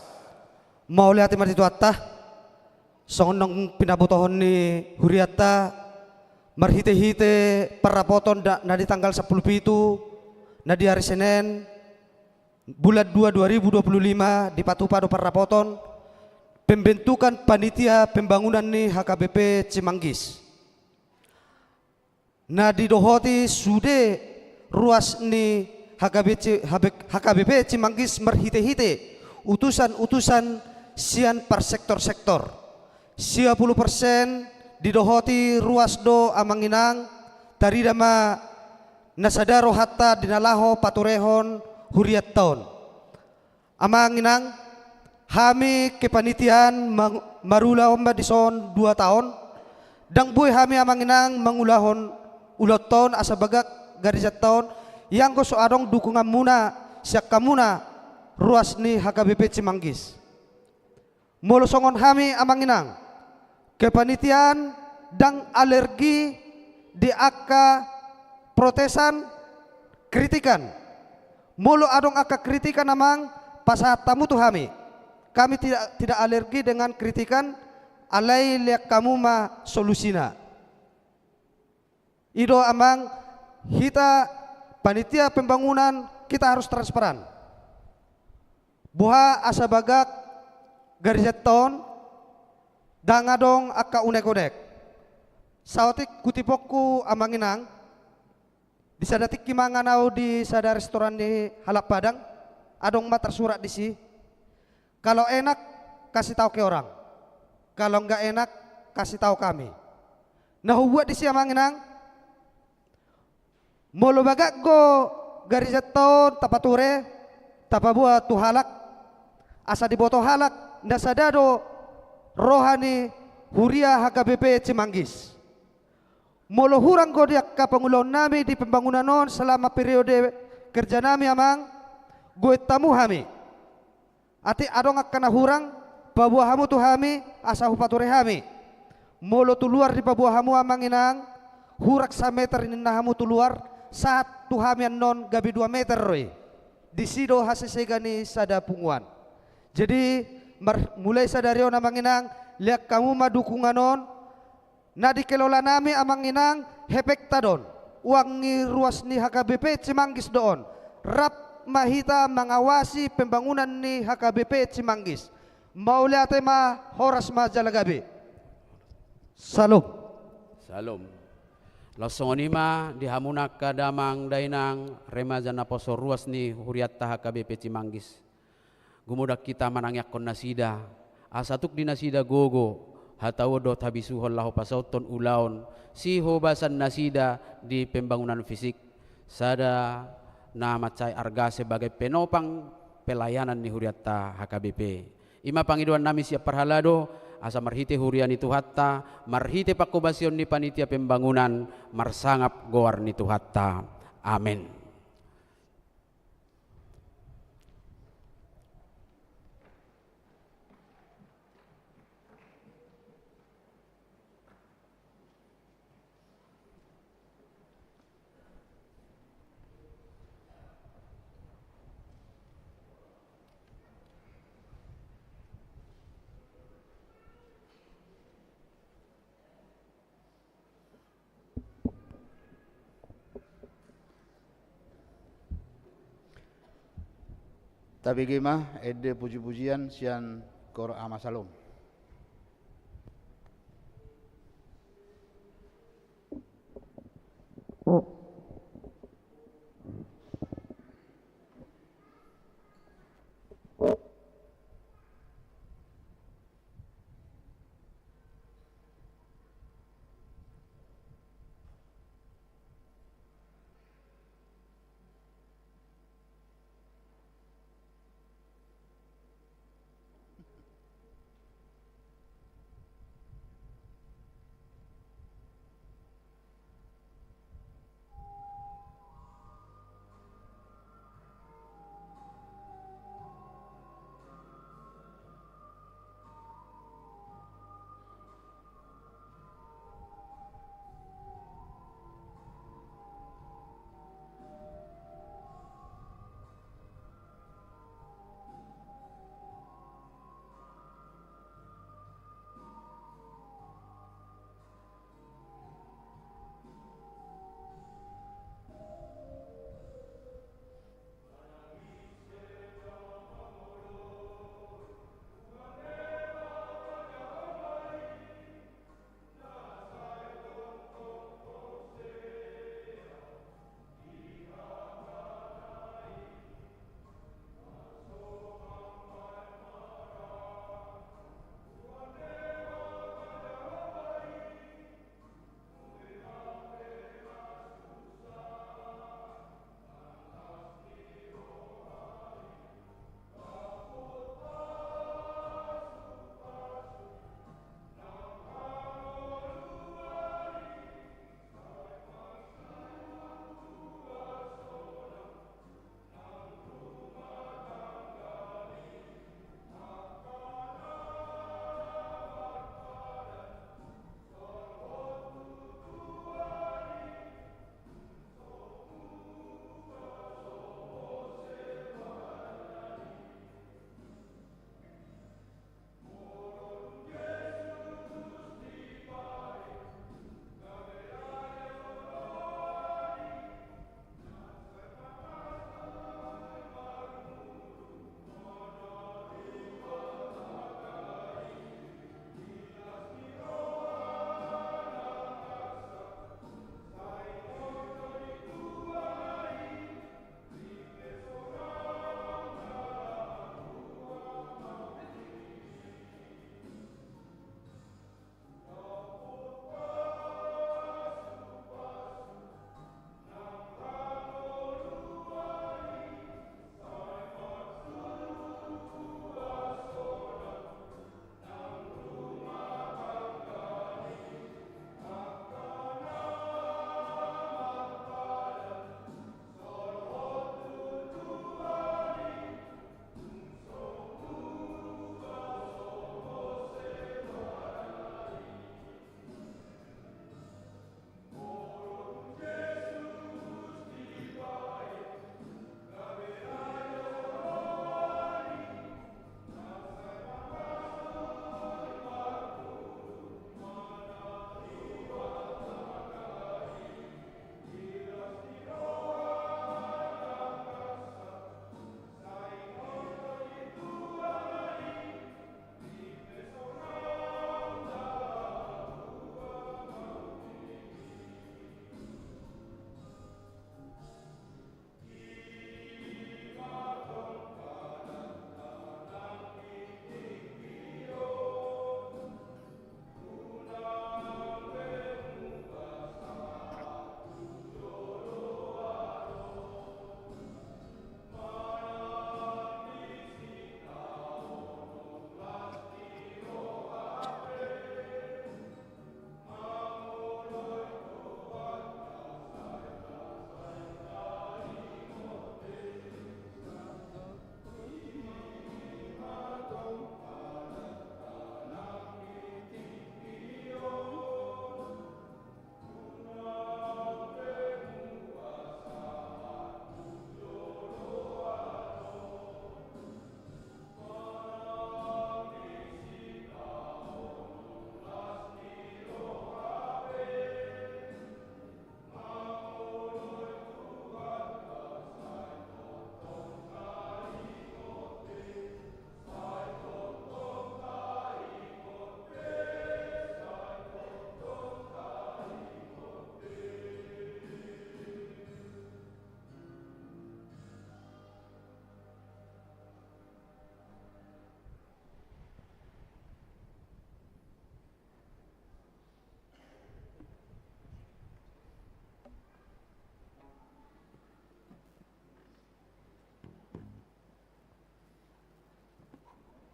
Mauliate ma di Tuhanta. Songon naung pinabotohon ni hurianta, marhite-hite parrapoton da-, na di tanggal sampulu pitu, na di ari Senen, bulan dua dua ribu dua puluh lima, dipatupa do parrapoton pembentukan panitia pembangunan ni H K B P Cimanggis. Na didohoti sude ruas ni H K B C, H B, H K B P Cimanggis marhite-hite utusan-utusan sian parsektor-sektor. Sia pulu persen didohoti ruas do amang inang, tarida ma na sada rohanta di na laho paturehon hurianta on. Amang inang, hami kepanitiaan mang-, marula on ma dison dua taon. Ndang boi hami amang inang mangulahon ulaonta on asa bagak garejanta on, ianggo so adong dukunganmuna sian hamuna ruas ni H K B P Cimanggis. Molo songon hami amang inang, kepanitiaan ndang alergi di angka protesan, kritikan. Molo adong angka kritikan amang, pasahat hamu tu hami. Kami tidak, tidak alergi dengan kritikan, alai lean hamu ma solusina. I do amang, hita panitia pembangunan, kita harus transparan. Boha asa bagak garejanta on, ndang adong angka unek-unek. Saotik kutiponku amang inang, di sada tingki mangan ahu di sada restoran ni halak Padang, adong ma tarsurat disi. Kalau enak, kasih tahu ke orang. Kalau nggak enak, kasih tahu kami. Na hubuat disi amang inang, molo bagak do garejanta on tapature, tapaboa tu halak, asa diboto halak na sada do roha ni huria H K B P Cimanggis. Molo hurang do di angka pangulaonnami di pembangunan on selama periode kerjanami, Amang, goit hamu hami. Atik adong angka na hurang, paboa hamu tu hami, asa hupature hami. Molo tu luar dipaboa hamu, Amang Inang, hurang sameter ninna hamu tu luar, sahat tu hami annon gabe dua meter do i. Disi do hasesega ni sada punguan. Jadi, mar-, mulai sadari on, Amang Inang, lean hamu ma dukungan on, na dikelolanami, Amang Inang, hepengta do on. Uang ni ruas ni H K B P Cimanggis do on. Rap ma hita mangawasi pembangunan ni H K B P Cimanggis. Mauliate ma, horas ma jala gabe. Syalom. Syalom. Laos songon i ma di hamuna angka damang dainang, remaja naposo ruas ni hurianta H K B P Cimanggis. Gumodang hita manangiangkon nasida, asa tuk di nasida gogo, hataon dohot habisuhon laho pasauthon ulaon, sihobasan nasida di pembangunan fisik, sada na mansai arga sebagai penopang pelayanan ni hurianta H K B P. I ma pangidoannami sian parhalado, asa marhite huria ni Tuhanta, marhite panghobasion ni panitia pembangunan, marsangap goar ni Tuhanta. Amen. Tabege ma ende pujipujian sian Kor Ama Salom.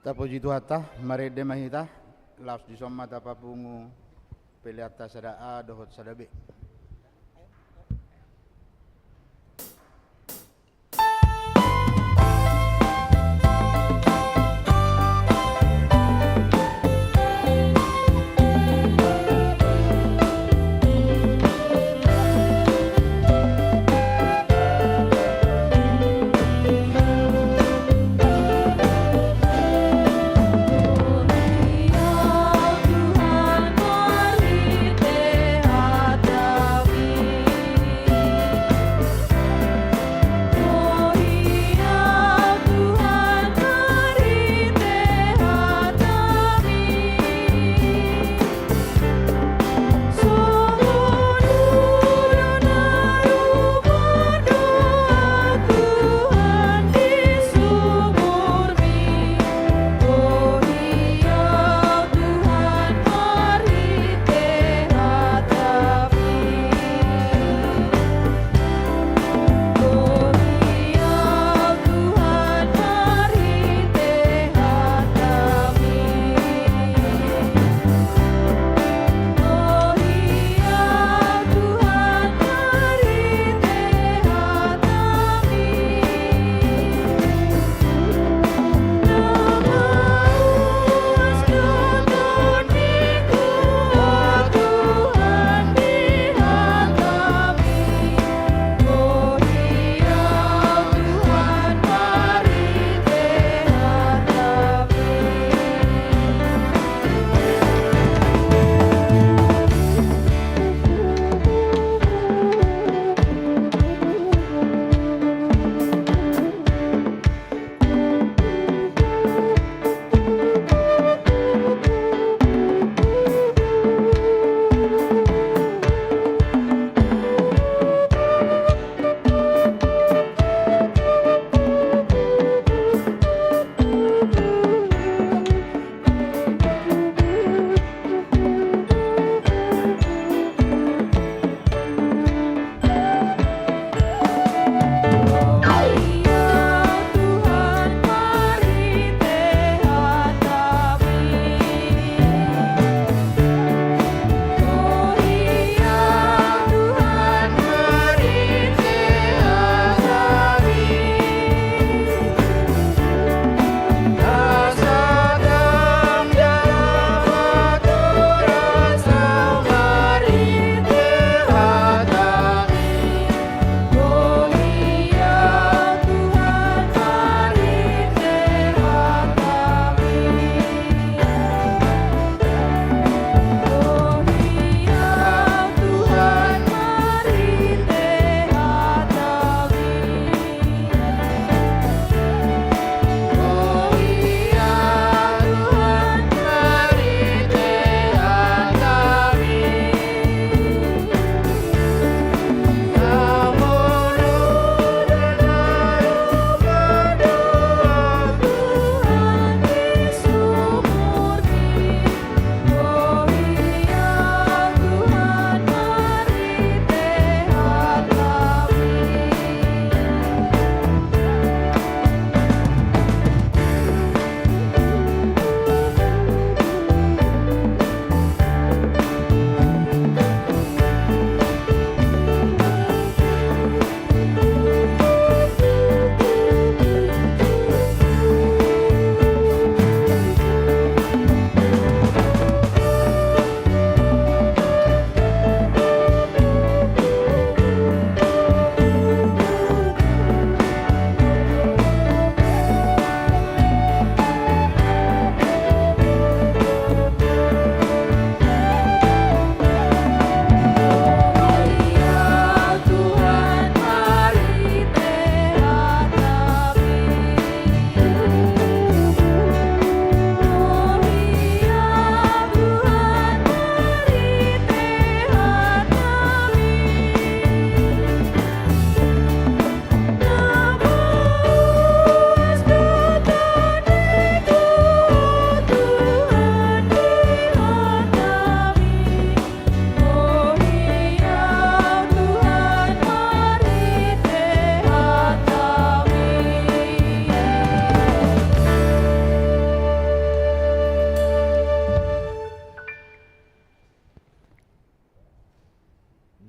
Tapuji Tuhanta, marende ma hita, laos dison ma tapapungu peleanta sada A dohot sada B.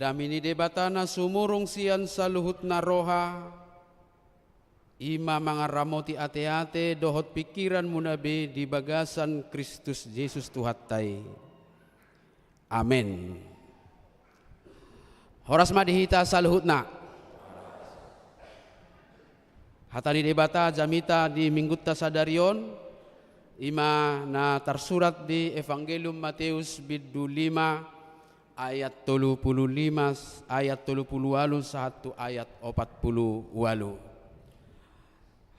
Dame ni Debata na sumurung sian saluhutna roha, i ma mangaramoti ateate dohot pingkiranmuna be di bagasan Kristus Jesus Tuhanta i. Amen. Horas ma di hita saluhutna. Hata ni Debata jamita di Minggunta sadari on, i ma na tarsurat di Evangelium Mateus bindu lima ayat tolu pulu lima, ayat tolu pulu ualu sahat tu ayat opat pulu ualu.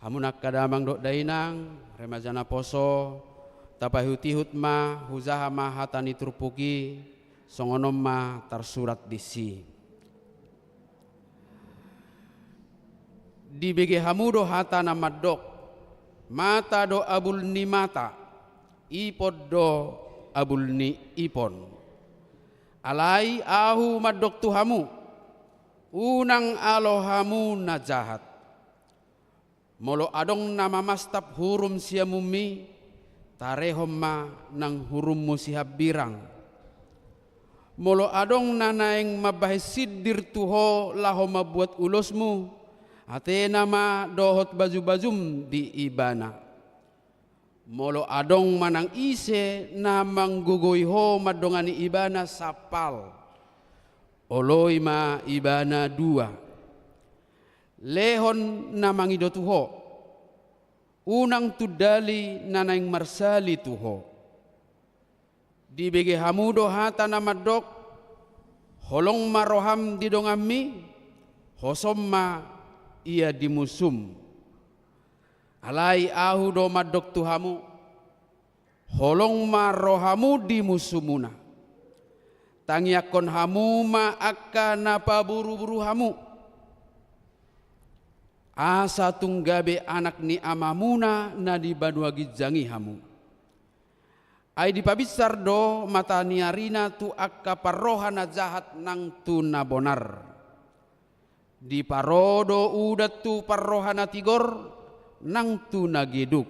Hamu angka damang dohot dainang, remaja naposo, tapaihutihut ma, hujaha ma hata ni turpuk i, songon on ma tarsurat disi. Dibege hamu do hata na mandok: Mata do abul ni mata, ipon do abul ni ipon. Alai ahu mandok tu hamu: Unang alo hamu na jahat. Molo adong na mamastap hurum siamunmi, tarehon ma nang hurummu sihambirang. Molo adong na naeng mambahen sindir tu ho laho mambuat ulosmu, atena ma dohot bajubajum di ibana. Molo adong manang ise na manggogoi ho mandongani ibana sampal, oloi ma ibana dua. Lehon na mangido tu ho, unang tundali na naeng marsali tu ho. Dibege hamu do hata na mandok: Holong ma roham di donganmi, hosom ma ia di musum. Alai ahu do mandok tu hamu: Holong ma rohamu di musumuna. Tangiangkon hamu ma angka na paburuburui hamu, asa tung gabe anak ni Amamuna na di banua ginjang i hamu. Ai dipabinsar do mata ni arina tu angka parroha na jahat nang tu na bonar. Diparo do udan tu parroha na tigor nang tu na geduk.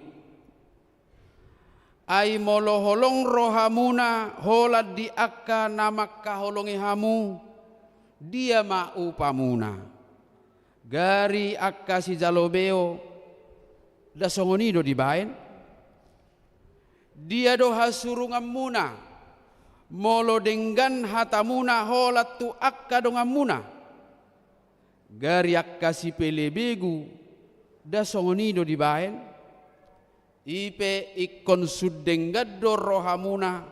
Ai molo holong rohamuna holan di angka na mangkaholongi hamu, dia ma upamuna? Gari angka sijalo beo, nda songon i do dibaen? Dia do hasurunganmuna, molo denggan hatamuna holan tu angka donganmuna? Gari angka sipelebegu, nda songon i do dibaen? I pe ingkon sun denggan do rohamuna,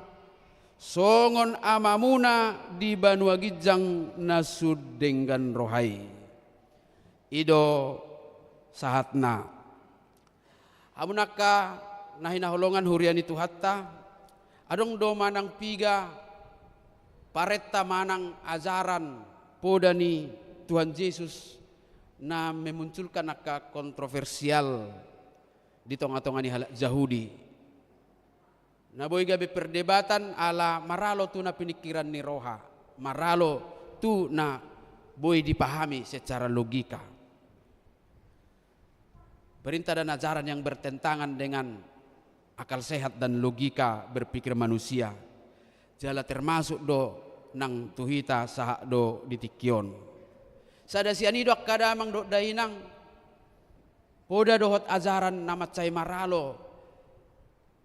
songon Amamuna di banua ginjang na sun denggan roha i. I do sahatna. Hamu angka na hinaholongan huria ni Tuhanta, adong do manang piga parenta manang ajaran poda ni Tuhan Jesus na memunculkan angka kontroversial di tongatonga ni halak Jahudi. Na boi gabe perdebatan ala maralo tu na piningkiran ni roha, maralo tu na boi dipahami secara logika. Perintah dan ajaran yang bertentangan dengan akal sehat dan logika berpikir manusia. Jala termasuk do nang tu hita sahat do di tingki on. Sada sian i do angka damang dohot dainang, poda dohot ajaran na mansai maralo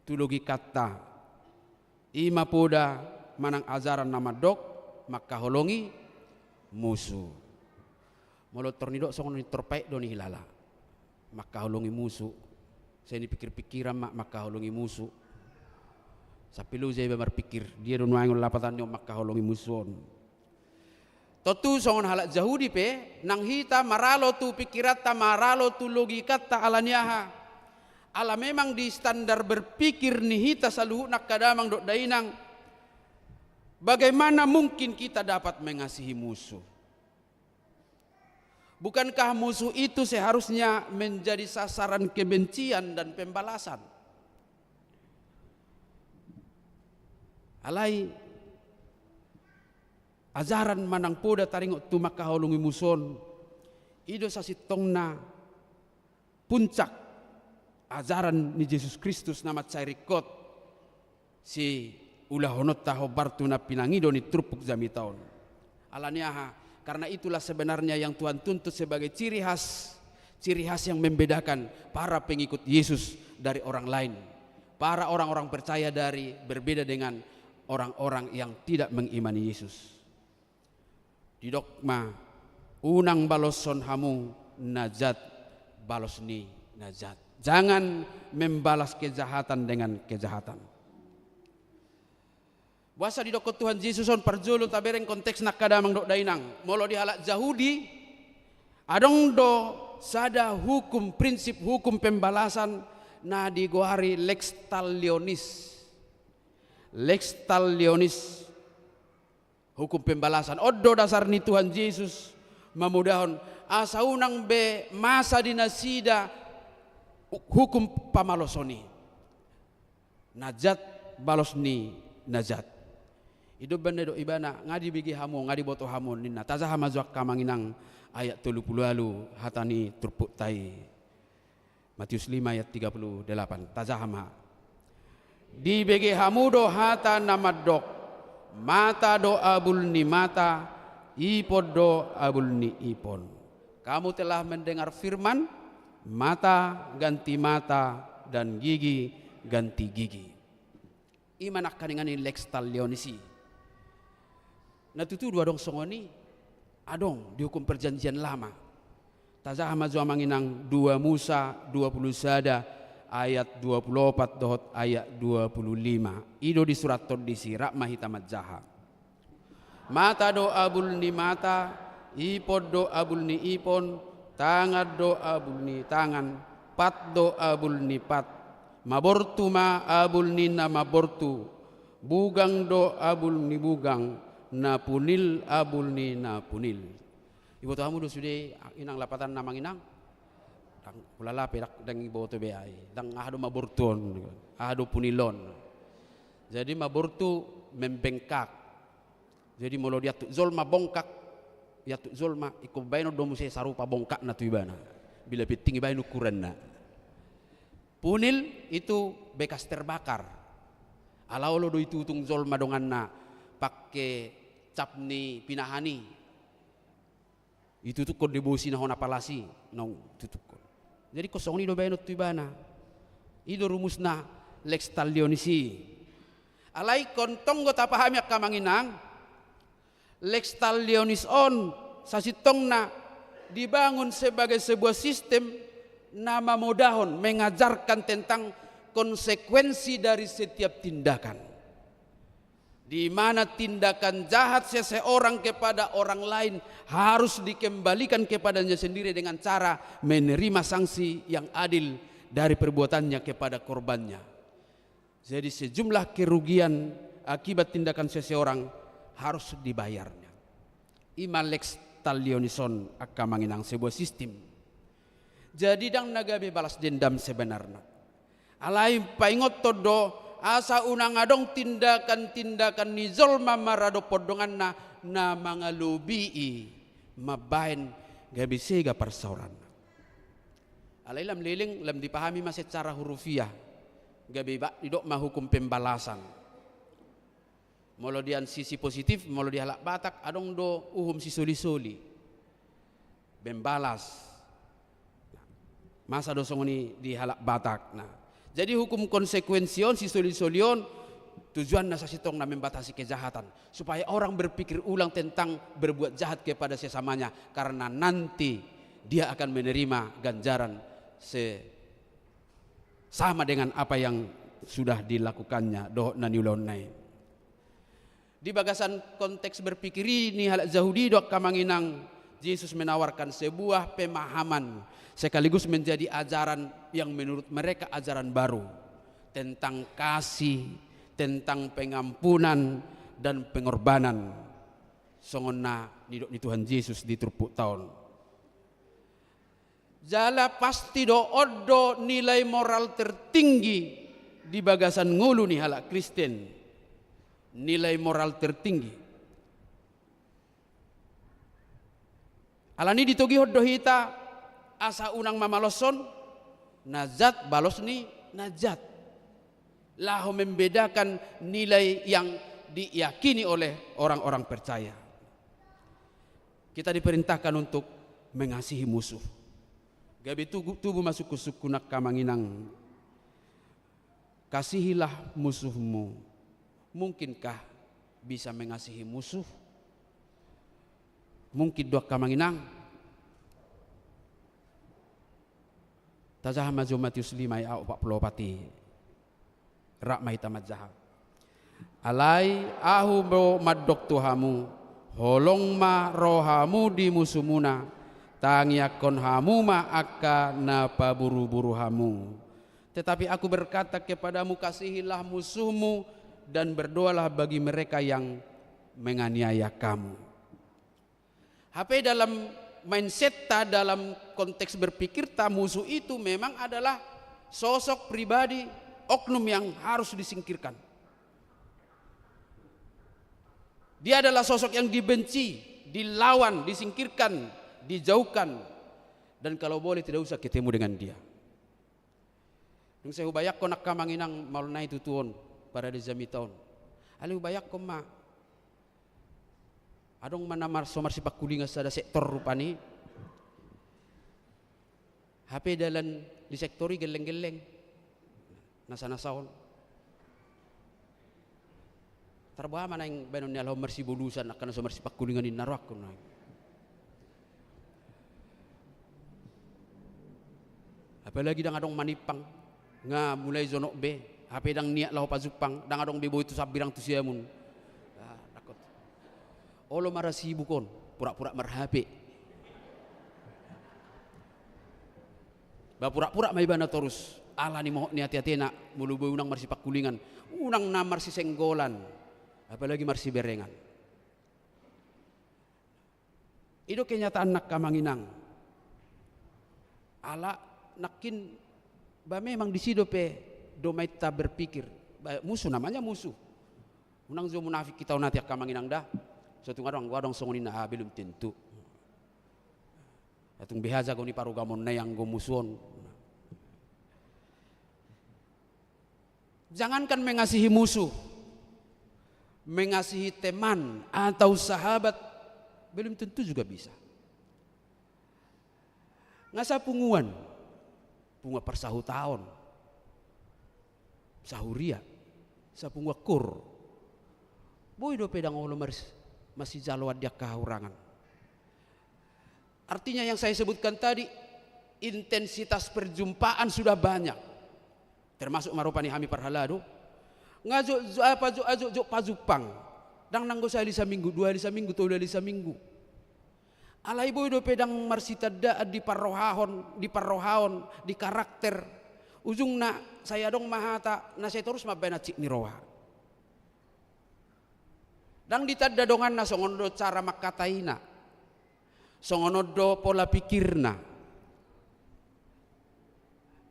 tu logikanta. I ma poda manang ajaran na mandok mangkaholongi musu. Molo tor nidok songon i tor paet do nihilala. Mangkaholongi musu. Sai nipikirpikiran ma mangkaholongi musu. Sampe loja iba marpikir, dia do nuaeng on lapatan ni on mangkaholongi musu on. Tontu songon halak Jahudi pe, nang hita maralo tu pingkiranta, maralo tu logikanta, ala ni aha? Ala memang di standar berpikir ni hita saluhutna angka damang dohot dainang, bagaimana mungkin kita dapat mengasihi musuh? Bukankah musuh itu seharusnya menjadi sasaran kebencian dan pembalasan? Alai ajaran manang poda taringot tu mangkaholongi musu on, i do sasintongna puncak ajaran ni Jesus Kristus na mansai ringkot siulahononta hombar tu na pinangido ni turpuk jamita on. Alani aha? Karena itulah sebenarnya yang Tuhan tuntut sebagai ciri khas, ciri khas yang membedakan para pengikut Yesus dari orang lain, para orang-orang percaya dari, berbeda dengan orang-orang yang tidak mengimani Yesus. Didok ma, unang baloshon hamu na jat balos ni na jat. Jangan membalas kejahatan dengan kejahatan. Boasa didokkon Tuhan Jesus on? Parjolo tabereng konteksna, angka damang dohot dainang. Molo di halak Jahudi, adong do sada hukum, prinsip hukum pembalasan na digoari lex talionis. Lex talionis, hukum pembalasan. On do dasar ni Tuhan Jesus mamodahon asa unang be masa di nasida hukum pamaloson i. Na jat balos ni na jat. I do umbahen na didok ibana, nga dibege hamu, nga diboto hamu ninna. Tajaha ma jo, angka amang inang, ayat tolu pulu ualu, hata ni turpukta i. Matius lima ayat tiga puluh delapan. Tajaha ma. Dibege hamu do hata na mandok, mata do abul ni mata, ipon do abul ni ipon. Kamu telah mendengar firman, mata ganti mata dan gigi ganti gigi. I ma nangkaningan ni lex talionis i. Na tutu do adong songon i? Adong, di hukum Perjanjian Lama. Tajaha ma jo, amang inang, dua Musa dua puluh sada ayat dua puluh opat dohot ayat dua puluh lima. I do disurathon disi, rap ma hita manjaha. Mata do abul ni mata, ipon do abul ni ipon, tangan do abul ni tangan, pat do abul ni pat. Mabortu ma abul ni na mabortu, bugang do abul ni bugang, na punil abul ni na punil. Iboto hamu do sude, inang, lapatanna, amang inang? Ndang, ulala pe ndang, ndang iboto be ahu i. Ndang, aha do mabortu on, aha do punil on. Jadi mabortu membengkak. Jadi molo diantuk jolma bongkak, iantuk jolma, ingkon baenon do muse sarupa bongkakna tu ibana. Bila penting ibaen ukuranna. Punil itu bekas terbakar. Ala olo do itutung jolma donganna pake cap ni pinahan i. Itutukkon do bosi na hona palas i, naung tutukkon. Jadi ingkon songon i do baenon tu ibana. I do rumusna lex talionis i. Alai ingkon tong do tapahami, angka amang inang, lex talionis on sasintongna dibangun sebagai sebuah sistem na mamodahon, mengajarkan tentang konsekuensi dari setiap tindakan. Di mana tindakan jahat seseorang kepada orang lain harus dikembalikan kepadanya sendiri dengan cara menerima sanksi yang adil dari perbuatannya kepada korbannya. Jadi sejumlah kerugian akibat tindakan seseorang harus dibayarnya. I ma lex talionis on, angka amang inang, sebuah sistem. Jadi ndang na gabe balas dendam sebenarna. Alai paingothon do, asa unang adong tindakan-tindakan ni jolma maradophon donganna na mangalobii mambaen gabe sega parsaoranna. Alai lam leleng, lam dipahami ma secara hurufiah, gabe ba-, didok ma hukum pembalasan. Molo di an sisi positif, molo di halak Batak, adong do uhum sisoli-soli. Membalas. Masa do songon i di halak Batak. Nah, jadi hukum konsekuensi on, sisoli-soli on, tujuanna sasintongna membatasi kejahatan, supaya orang berpikir ulang tentang berbuat jahat kepada sesamanya, karena nanti dia akan menerima ganjaran se-, sama dengan apa yang sudah dilakukannya, dohot na niulahonna i. Di bagasan konteks berpikir i ni halak Jahudi do, angka amang inang, Jesus menawarkan sebuah pemahaman sekaligus menjadi ajaran yang menurut mereka ajaran baru tentang kasih, tentang pengampunan dan pengorbanan. Songon na nidok ni Tuhan Jesus di turpukta on. Jala pasti do on do nilai moral tertinggi di bagasan ngolu ni halak Kristen. Nilai moral tertinggi. Alani i ditogihon do hita asa unang mamaloshon na jat balos ni na jat. Laho membedakan nilai yang diyakini oleh orang-orang percaya. Kita diperintahkan untuk mengasihi musuh. Gabe tugu-, tubu ma sungkun-sungkun, angka amang inang. Kasihilah musuhmu. Mungkinkah bisa mengasihi musuh? Mungkin do, angka amang inang? Tajaha ma jo Matius lima ayat opat pulu opat i. Rap ma hita manjaha. Alai ahu do mandok tu hamu, holong ma rohamu di musuhmuna, tangiangkon hamu ma angka na paburu-buru hamu. Tetapi aku berkata kepadamu, kasihilah musuhmu dan berdoalah bagi mereka yang menganiaya kamu. Hape dalam mindset ta, dalam konteks berpikir ta, musuh itu memang adalah sosok pribadi, oknum yang harus disingkirkan. Dia adalah sosok yang dibenci, dilawan, disingkirkan, dijauhkan. Dan kalau boleh tidak usah ketemu dengan dia. Dung sai hubayangkon, angka amang inang, maol nai tutu on, parade jamita on. Alai hubayangkon ma, adong ma na mar-, so marsipangkulingan sada sektor rupani. Hape dalan di sektor i gelleng-gelleng, nasa-nasa on. Tarboha ma naeng baenon ni halak on marsibolusan, angka na so marsipangkulingan i na rohangkon naeng. Apalagi ndang adong manimpang, nga mulai jonok be, hape ndang niat laho pajumpang, ndang adong be boi tu sambirang tu siamun. Ah, dakot. Olo marasibuk on, pura-pura marhape. Ba pura-pura ma ibana torus, ala ni mohop ni ate-atena, molo boi unang marsipangkulingan, unang na marsisenggolan, apalagi marsiberengan. I do kenyataan, angka amang inang. Ala nangkin, ba memang disi dope domainta berpikir, ba musuh namanya musuh. Unang jo munafik hita on ate, angka amang inang, da. So tung adong, anggo adong songon i na, ah, belum tentu. Tung beha jago ni parugamoon nai anggo musuh on. Jangankan mengasihi musuh, mengasihi teman atau sahabat belum tentu juga bisa. Nga sapunguan, punguan parsahutaon, sahuria, sapunguan kur. Boi dope ndang olo mars-, marsijaloan di angka hahurangan. Artinya yang saya sebutkan tadi, intensitas perjumpaan sudah banyak. Termasuk ma rupani hami parhalado. Nga jotjot, apa, jotjot pajumpang. Ndang nanggo sahali saminggu, dua hali saminggu, tolu hali saminggu. Alai boi dope ndang marsitandaan di parrohahon, di parrohaon, di karakter. Ujungna, sai adong ma hata, na sai torus mambaen hansit ni roha. Ndang ditanda donganna songon on do cara manghataina. Songon on do pola pikirna.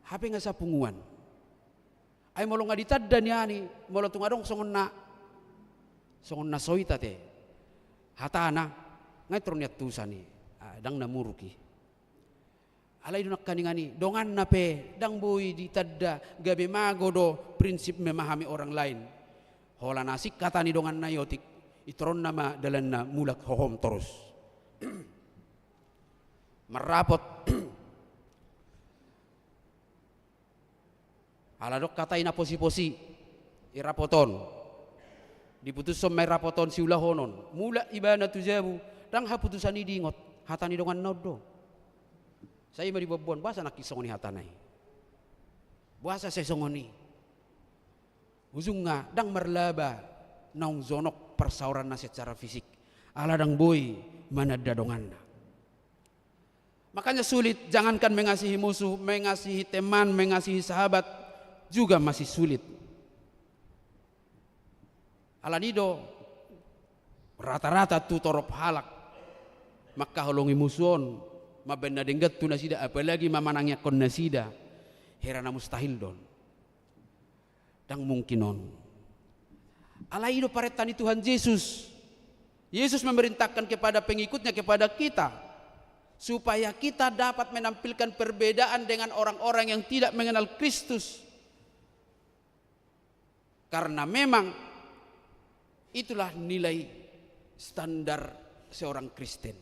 Hape nga sapunguan. Ai molo nga ditanda nian i, molo tung adong songon na, songon na so hita te hatana, nga i tor nian tusan i. Ah, ndang na muruk i. Alai do nangkaningan i, donganna pe ndang boi ditanda, gabe mago do prinsip memahami orang lain. Holan asing hata ni donganna i otik, i toronna ma dalanna mulak hohom torus. Marrapot. Ala adong hata i na posi-posi, i rapot on. Diputushon ma i rapot on siulahonon. Mulak ibana tu jabu, ndang haputusan i diingot, hata ni donganna on do. Sai ma diboanboan, boasa nangkin songon i hatana i. Boasa sai songon i. Ujungna ndang marlaba naung jonok parsaoranna secara fisik. Ala ndang boi mananda donganna. Makanya sulit, jangankan mengasihi musuh, mengasihi teman, mengasihi sahabat juga masih sulit. Alani do rata-rata tu torop halak mangkaholongi musu on, mambaen na denggan tu nasida, apalagi mamanangiangkon nasida, hera na mustahil do on. Ndang mungkin on. Alai i do parenta ni Tuhan Jesus. Yesus memerintahkan kepada pengikutnya, kepada kita, supaya kita dapat menampilkan perbedaan dengan orang-orang yang tidak mengenal Kristus. Karena memang itulah nilai standar seorang Kristen.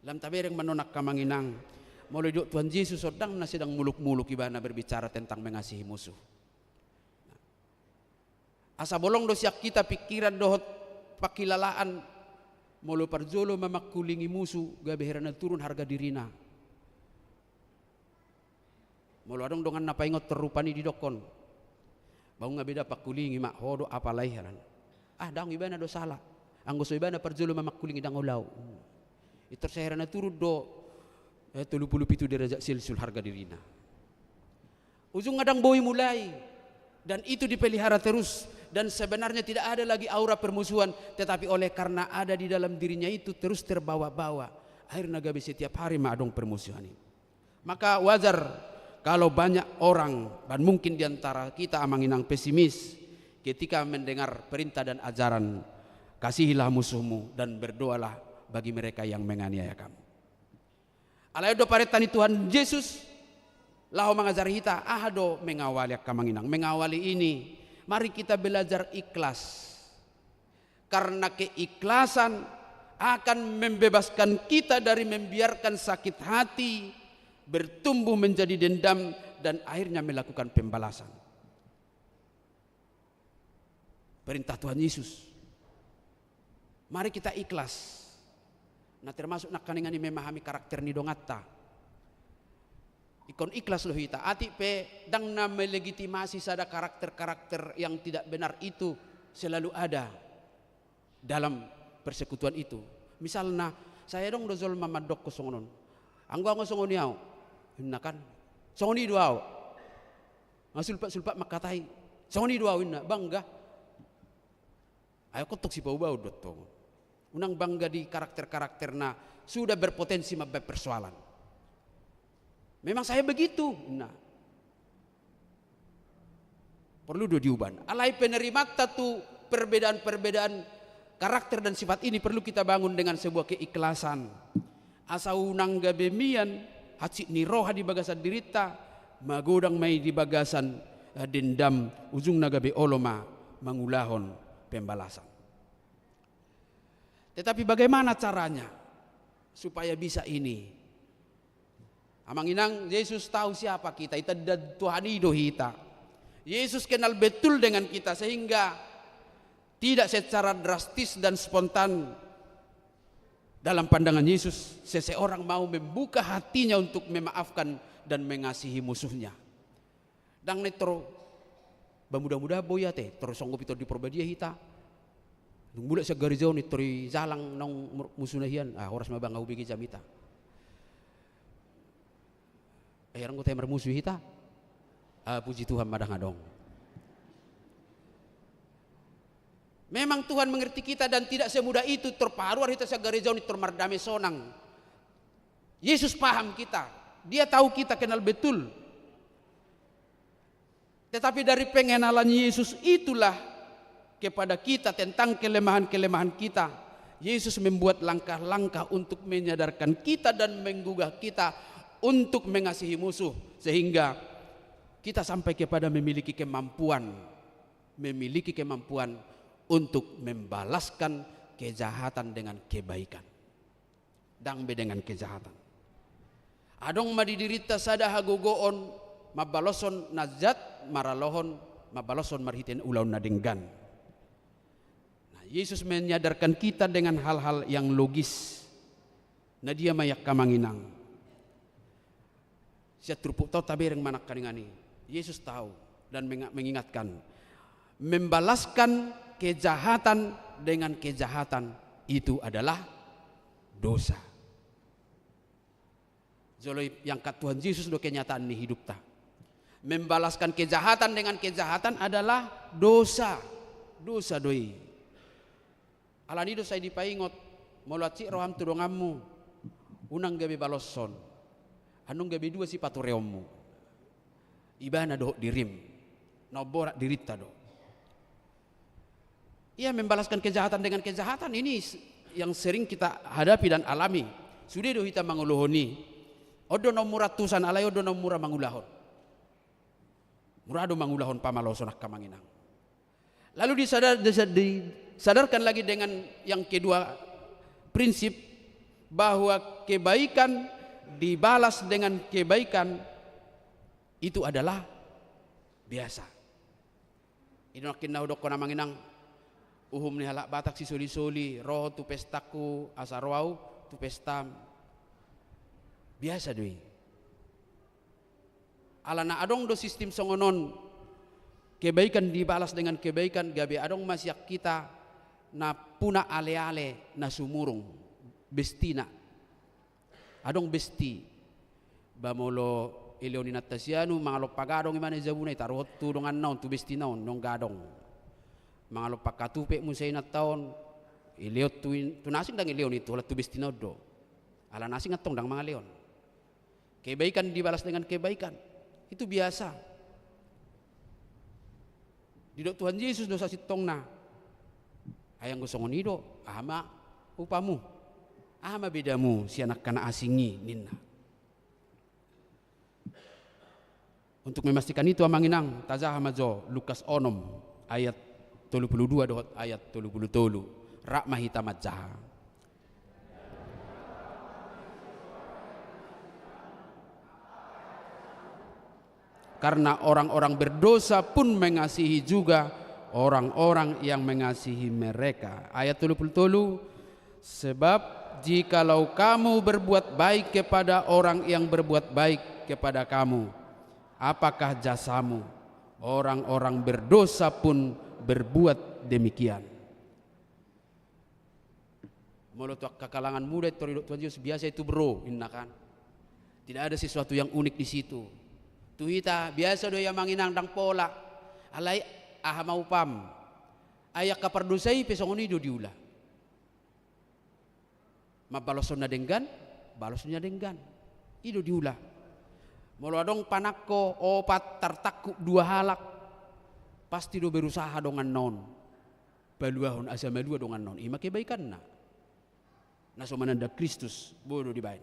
Lam tabereng ma annon angka amang inang, molo didok Tuhan Jesus on ndang na sedang muluk-muluk ibana berbicara tentang mengasihi musuh. Asa bolong do sian hita pikiran dohot pangkilalaan, molo parjolo mamangkulingi musu gabe hera na turun harga dirina. Molo adong dongan na paingot rupani didokkon, ba unang be da pangkulingi ma ho do apalai halan. Ah, ndang, ibana do sala. Anggo so ibana parjolo mamangkulingi ndang olo au. Intor sai hera na turun do, eh, tolu pulu pitu derajat Celcius harga dirina. Ujungna ndang boi mulai. Dan itu dipelihara terus. Dan sebenarnya tidak ada lagi aura permusuhan, tetapi oleh karena ada di dalam dirinya itu terus terbawa-bawa, akhirnya gabe setiap hari ma adong permusuhan ini. Maka wajar kalau banyak orang, dan mungkin di antara kita amang inang, pesimis ketika mendengar perintah dan ajaran, "Kasihilah musuhmu dan berdoalah bagi mereka yang menganiaya kamu." Alai on do parenta ni Tuhan Jesus laho mangajari hita, aha do mengawali angka amang inang? Mengawali ini, mari kita belajar ikhlas. Karena keikhlasan akan membebaskan kita dari membiarkan sakit hati bertumbuh menjadi dendam dan akhirnya melakukan pembalasan. Perintah Tuhan Yesus. Mari kita ikhlas. Nah, termasuk nangkaningan i memahami karakter ni donganta. Ingkon ikhlas do hita, atik pe ndang na melegitimasi sada karakter-karakter yang tidak benar itu selalu ada dalam persekutuan itu. Misalna, sai adong do jolma mandokkon songon on. Anggo, anggo songon i au, inna kan. Songon i do au. Nga sulpat-sulpat mangkatai. Songon i do au, inna, bangga. Ai ingkon tong sipaubaon do tong. Unang bangga di karakter-karakter na sudah berpotensi mambaen persoalan. Memang saya begitu. Nah. Perlu do diuban. Alai penerimaanta tu perbedaan-perbedaan karakter dan sifat ini perlu kita bangun dengan sebuah keikhlasan. Asa unang gabe mian hansit ni roha di bagasan dirinta, magodang ma i di bagasan, eh, dendam, ujungna gabe olo ma mangulahon pembalasan. Tetapi bagaimana caranya supaya bisa ini? Amang inang, Yesus tahu siapa kita, itanda Tuhan i do hita. Yesus kenal betul dengan kita, sehingga tidak secara drastis dan spontan dalam pandangan Yesus, seseorang mau membuka hatinya untuk memaafkan dan mengasihi musuhnya. Ndang na intor, ba mudah-mudahan boi ate, tor songgop intor di Porbadia hita. Dung mulak sian gareja on intor i jalang naung mur-, musuna hian, ah, horas ma bang, ahu bege jamita. Eh, anggo tahe marmusu hita. Ah, puji Tuhan ma, ndang adong. Memang Tuhan mengerti kita dan tidak semudah itu, tor paruar hita sian gareja on intor mardame sonang. Yesus paham kita, Dia tahu kita, kenal betul. Tetapi dari pengenalan Yesus itulah kepada kita tentang kelemahan-kelemahan kita, Yesus membuat langkah-langkah untuk menyadarkan kita dan menggugah kita untuk mengasihi musuh, sehingga kita sampai kepada memiliki kemampuan, memiliki kemampuan untuk membalaskan kejahatan dengan kebaikan. Ndang be dengan kejahatan. Adong ma di dirinta sada hagogoon mambaloshon na jat maralohon, mambaloshon marhite ulaon na denggan. Nah, Yesus menyadarkan kita dengan hal-hal yang logis. Na dia ma i angka amang inang? Sian turpukta on tabereng ma nangkaningan i. Yesus tahu dan menga-, mengingatkan, membalaskan kejahatan dengan kejahatan itu adalah dosa. Jolo i-, iangkat Tuhan Jesus do kenyataan ni hidupta. Membalaskan kejahatan dengan kejahatan adalah dosa. Dosa do i. Alani do sai dipaingot, molo hansit roham tu donganmu, unang gabe baloshon. Annon gabe dua sipatureonmu. Ibana dohot dirim. Na umborat dirinta do. Iya, membalaskan kejahatan dengan kejahatan ini s-, yang sering kita hadapi dan alami. Sude do hita mangulohon i. On do na umur atusan, alai on do na umur mangulahon. Mura do mangulahon pamaloshon angka amang inang. Lalu disadar-, disa-, disadarkan lagi dengan yang kedua prinsip, bahwa kebaikan dibalas dengan kebaikan itu adalah biasa. I do nangkin na hudokkon, Amang Inang, uhum ni halak Batak sisoli-soli ro tu pestangku asa ro ahu tu pestam. Biasa do i. Alana adong do sistim songon on, kebaikan dibalas dengan kebaikan, gabe adong ma sian hita na puna ale-ale na sumurung, bestina. Adong besti. Ba molo ileon inanta si anu, mangalompa gadong imana i jabuna, i taruhon tu donganna on, tu bestina on, nunga gadong. Mangalompa hatupe muse inanta on, ileon tu in-, tu na asing ndang ileon i, tu holan tu bestina on do. Ala na asing antong ndang mangaleon. Kebaikan dibalas dengan kebaikan. Itu biasa. Didok Tuhan Jesus do sasintongna. Ai anggo songon i do, aha ma upamu? Aha ma bedamu sian angka na asing i, ninna. Untuk memastikan itu, Amang Inang, tajaha ma jo Lukas onom ayat tolu pulu dua dohot ayat tolu pulu tolu. Rap ma hita manjaha. Karena orang-orang berdosa pun mengasihi juga orang-orang yang mengasihi mereka. Ayat tolu pulu tolu, sebab jikalau kamu berbuat baik kepada orang yang berbuat baik kepada kamu, apakah jasamu? Orang-orang berdosa pun berbuat demikian. Molo tu angka kalangan muda, i tor didok Tuhan Jesus, biasa itu, bro, ninna kan. Tidak ada sesuatu yang unik di situ. Tu hita biasa do i, Amang Inang, ndang pola. Alai aha ma upam? Ai angka pardosa i pe songon i do diula. Mambalos na denggan, balos na denggan. I do diula. Molo adong panangko opat tartangkup dua halak, pasti do berusaha donganna on paluahon asa malua donganna on. I ma kebaikanna. Na so mananda Kristus, boi do dibaen.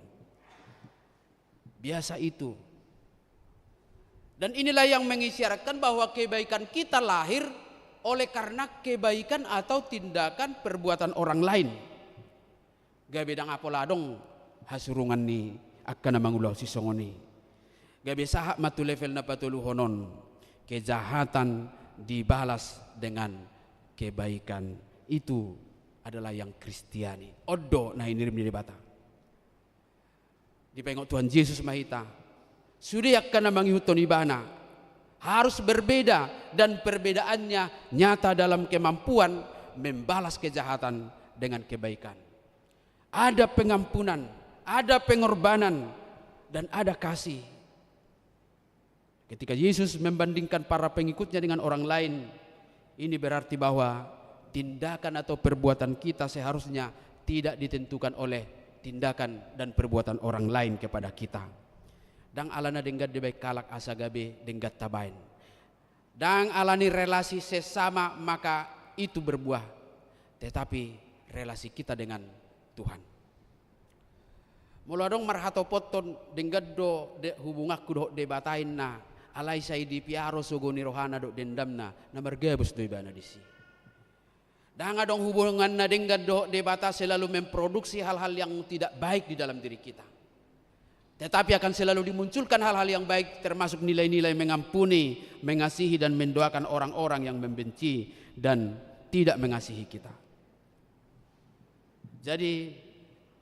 Biasa itu. Dan inilah yang mengisyaratkan bahwa kebaikan kita lahir oleh karena kebaikan atau tindakan perbuatan orang lain. Gabe ndang pola adong hasurungan ni angka na mangulahon sisongon i. Gabe sahat ma tu level na patoluhon on, kejahatan dibalas dengan kebaikan. Itu adalah yang Kristiani. On do na hinirim ni Debata. Dipaingot Tuhan Jesus ma hita. Sude angka na mangihuthon Ibana harus berbeda, dan perbedaannya nyata dalam kemampuan membalas kejahatan dengan kebaikan. Ada pengampunan, ada pengorbanan, dan ada kasih. Ketika Yesus membandingkan para pengikutnya dengan orang lain, ini berarti bahwa tindakan atau perbuatan kita seharusnya tidak ditentukan oleh tindakan dan perbuatan orang lain kepada kita. Ndang alana denggan dibaen halak asa gabe denggan tabaen. Ndang alani relasi sesama maka itu berbuah, tetapi relasi kita dengan Tuhan. Molo adong marhatopothon denggan do de-, hubunganku dohot Debata, ninna, alai sai dipiaro sogo ni rohana dohot dendamna, na margabus do ibana disi. Ndang adong hubungan na denggan dohot Debata selalu memproduksi hal-hal yang tidak baik di dalam diri kita. Tetapi akan selalu dimunculkan hal-hal yang baik, termasuk nilai-nilai mengampuni, mengasihi, dan mendoakan orang-orang yang membenci dan tidak mengasihi kita. Jadi,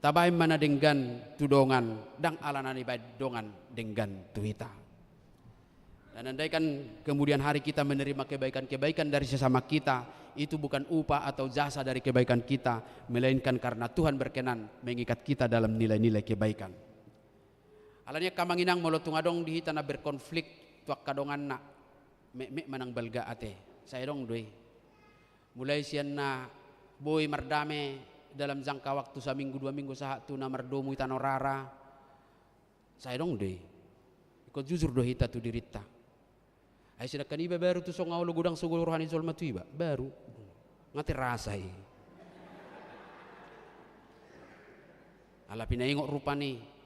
tabaen ma na denggan tu dongan, ndang alana dibaen dongan denggan tu hita. Dan andaikan kemudian hari kita menerima kebaikan-kebaikan dari sesama kita, itu bukan upah atau jasa dari kebaikan kita, melainkan karena Tuhan berkenan mengikat kita dalam nilai-nilai kebaikan. Alani i, angka amang inang, molo tung adong di hita na berkonflik tu angka donganna, metmet ma nang balga ate, sai adong do i. Mulai sian na boi mardame dalam jangka waktu saminggu dua minggu sahat tu na mardomu i tano rara, sai adong do i. Ingkon jujur do hita tu dirinta. Ai sedangkan iba baru tu songon na olo godang sogo roha ni jolma tu iba, baru. Nga terasa i. Ala pinaingot rupani.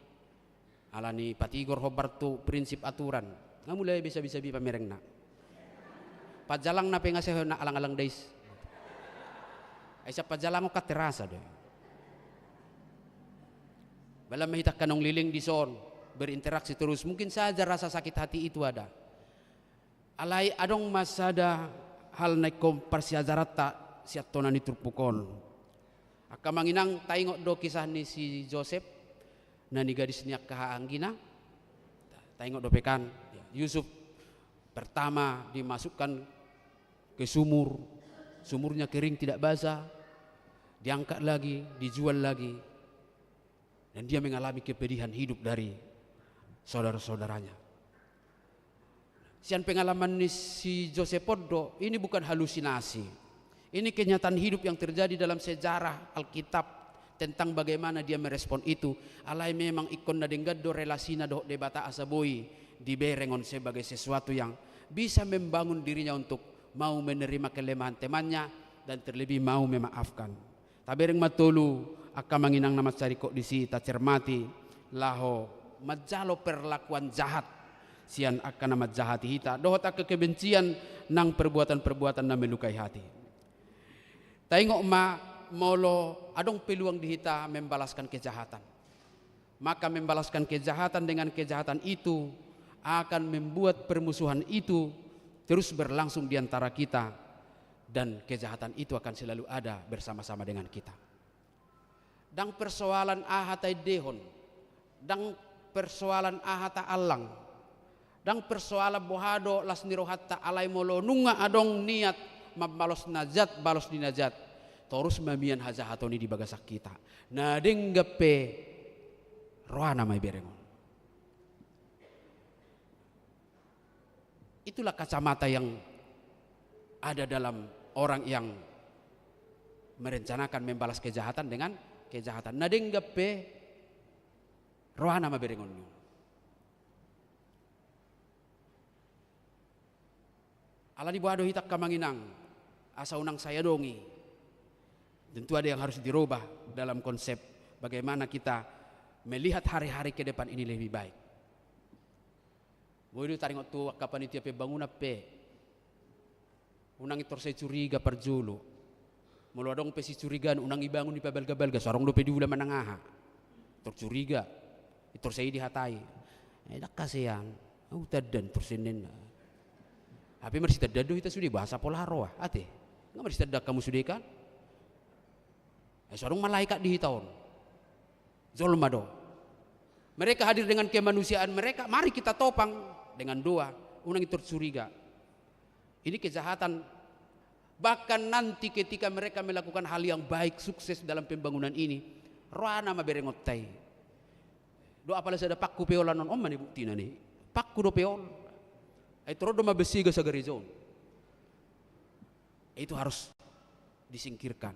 Alani patigor hombar tu prinsip aturan. Nga mulai bisa-bisa bi pamerengna. Pajalangna pe nga sehena alang-alang dais. Ai sian pajalangon kan terasa do. Bala ma hita angka naung leleng dison, berinteraksi terus, mungkin saja rasa sakit hati itu ada. Alai adong ma sada hal na ingkon parsiajaranta sian tona ni turpuk on. Angka amang inang, taingot do kisah ni si Josep, na ni gadis ni angka haha anggina? Taingot dope kan? Ya, Yusuf pertama dimasukkan ke sumur, sumurnya kering tidak basah, diangkat lagi, dijual lagi. Dan dia mengalami kepedihan hidup dari saudara-saudaranya. Sian pengalaman ni si Josep on do, ini bukan halusinasi. Ini kenyataan hidup yang terjadi dalam sejarah Alkitab tentang bagaimana dia merespon itu. Alai memang ingkon na denggan do relasina dohot Debata asa boi dibereng on sebagai sesuatu yang bisa membangun dirinya untuk mau menerima kelemahan temannya dan terlebih mau memaafkan. Tabereng ma tolu angka amang inang na mansai ringkot disi, tacermati laho manjalo perlakuan jahat sian angka na manjahati hita dohot angka kebencian nang perbuatan-perbuatan na melukai hati. Taingot ma, molo adong peluang di hita membalaskan kejahatan, maka membalaskan kejahatan dengan kejahatan itu akan membuat permusuhan itu terus berlangsung di antara kita, dan kejahatan itu akan selalu ada bersama-sama dengan kita. Ndang persoalan aha taendehon, ndang persoalan aha taallang, ndang persoalan boha do las ni rohanta, alai molo nunga adong niat mambalos na jat balos ni na jat, torus ma mian hajahaton i di bagasan hita. Na denggan pe rohana ma ibereng on. Itulah kacamata yang ada dalam orang yang merencanakan membalas kejahatan dengan kejahatan. Na denggan pe rohana ma ibereng on. Alani boha do hita angka amang inang, asa unang sai adong i. Tentu ada yang harus dirubah dalam konsep bagaimana kita melihat hari-hari ke depan ini lebih baik. Boi do taringot tu angka panitia pembangunan pe, unang intor sai curiga parjolo. Molo adong pe sicurigaan, unang ibangun, ipabalga-balga, so adong dope diula manang aha. Intor curiga, intor sai dihatai. Eh, ndang hasean, au tanda intor sai ninna. Hape marsitanda do hita sude, bahasa pola haroa, ate. Nga marsitanda hamu sude kan? Eh, so adong malaikat di hita on. Jolma do. Mereka hadir dengan kemanusiaan mereka, mari kita topang dengan doa, unang intor curiga. Ini kejahatan. Bahkan nanti ketika mereka melakukan hal yang baik, sukses dalam pembangunan ini, rohana ma iberengonta i. Do apala sada pangku pe ol annon, on ma ni buktina ni. Pangku dope ol. Ai torop do mambesega sagareja on. Itu harus disingkirkan.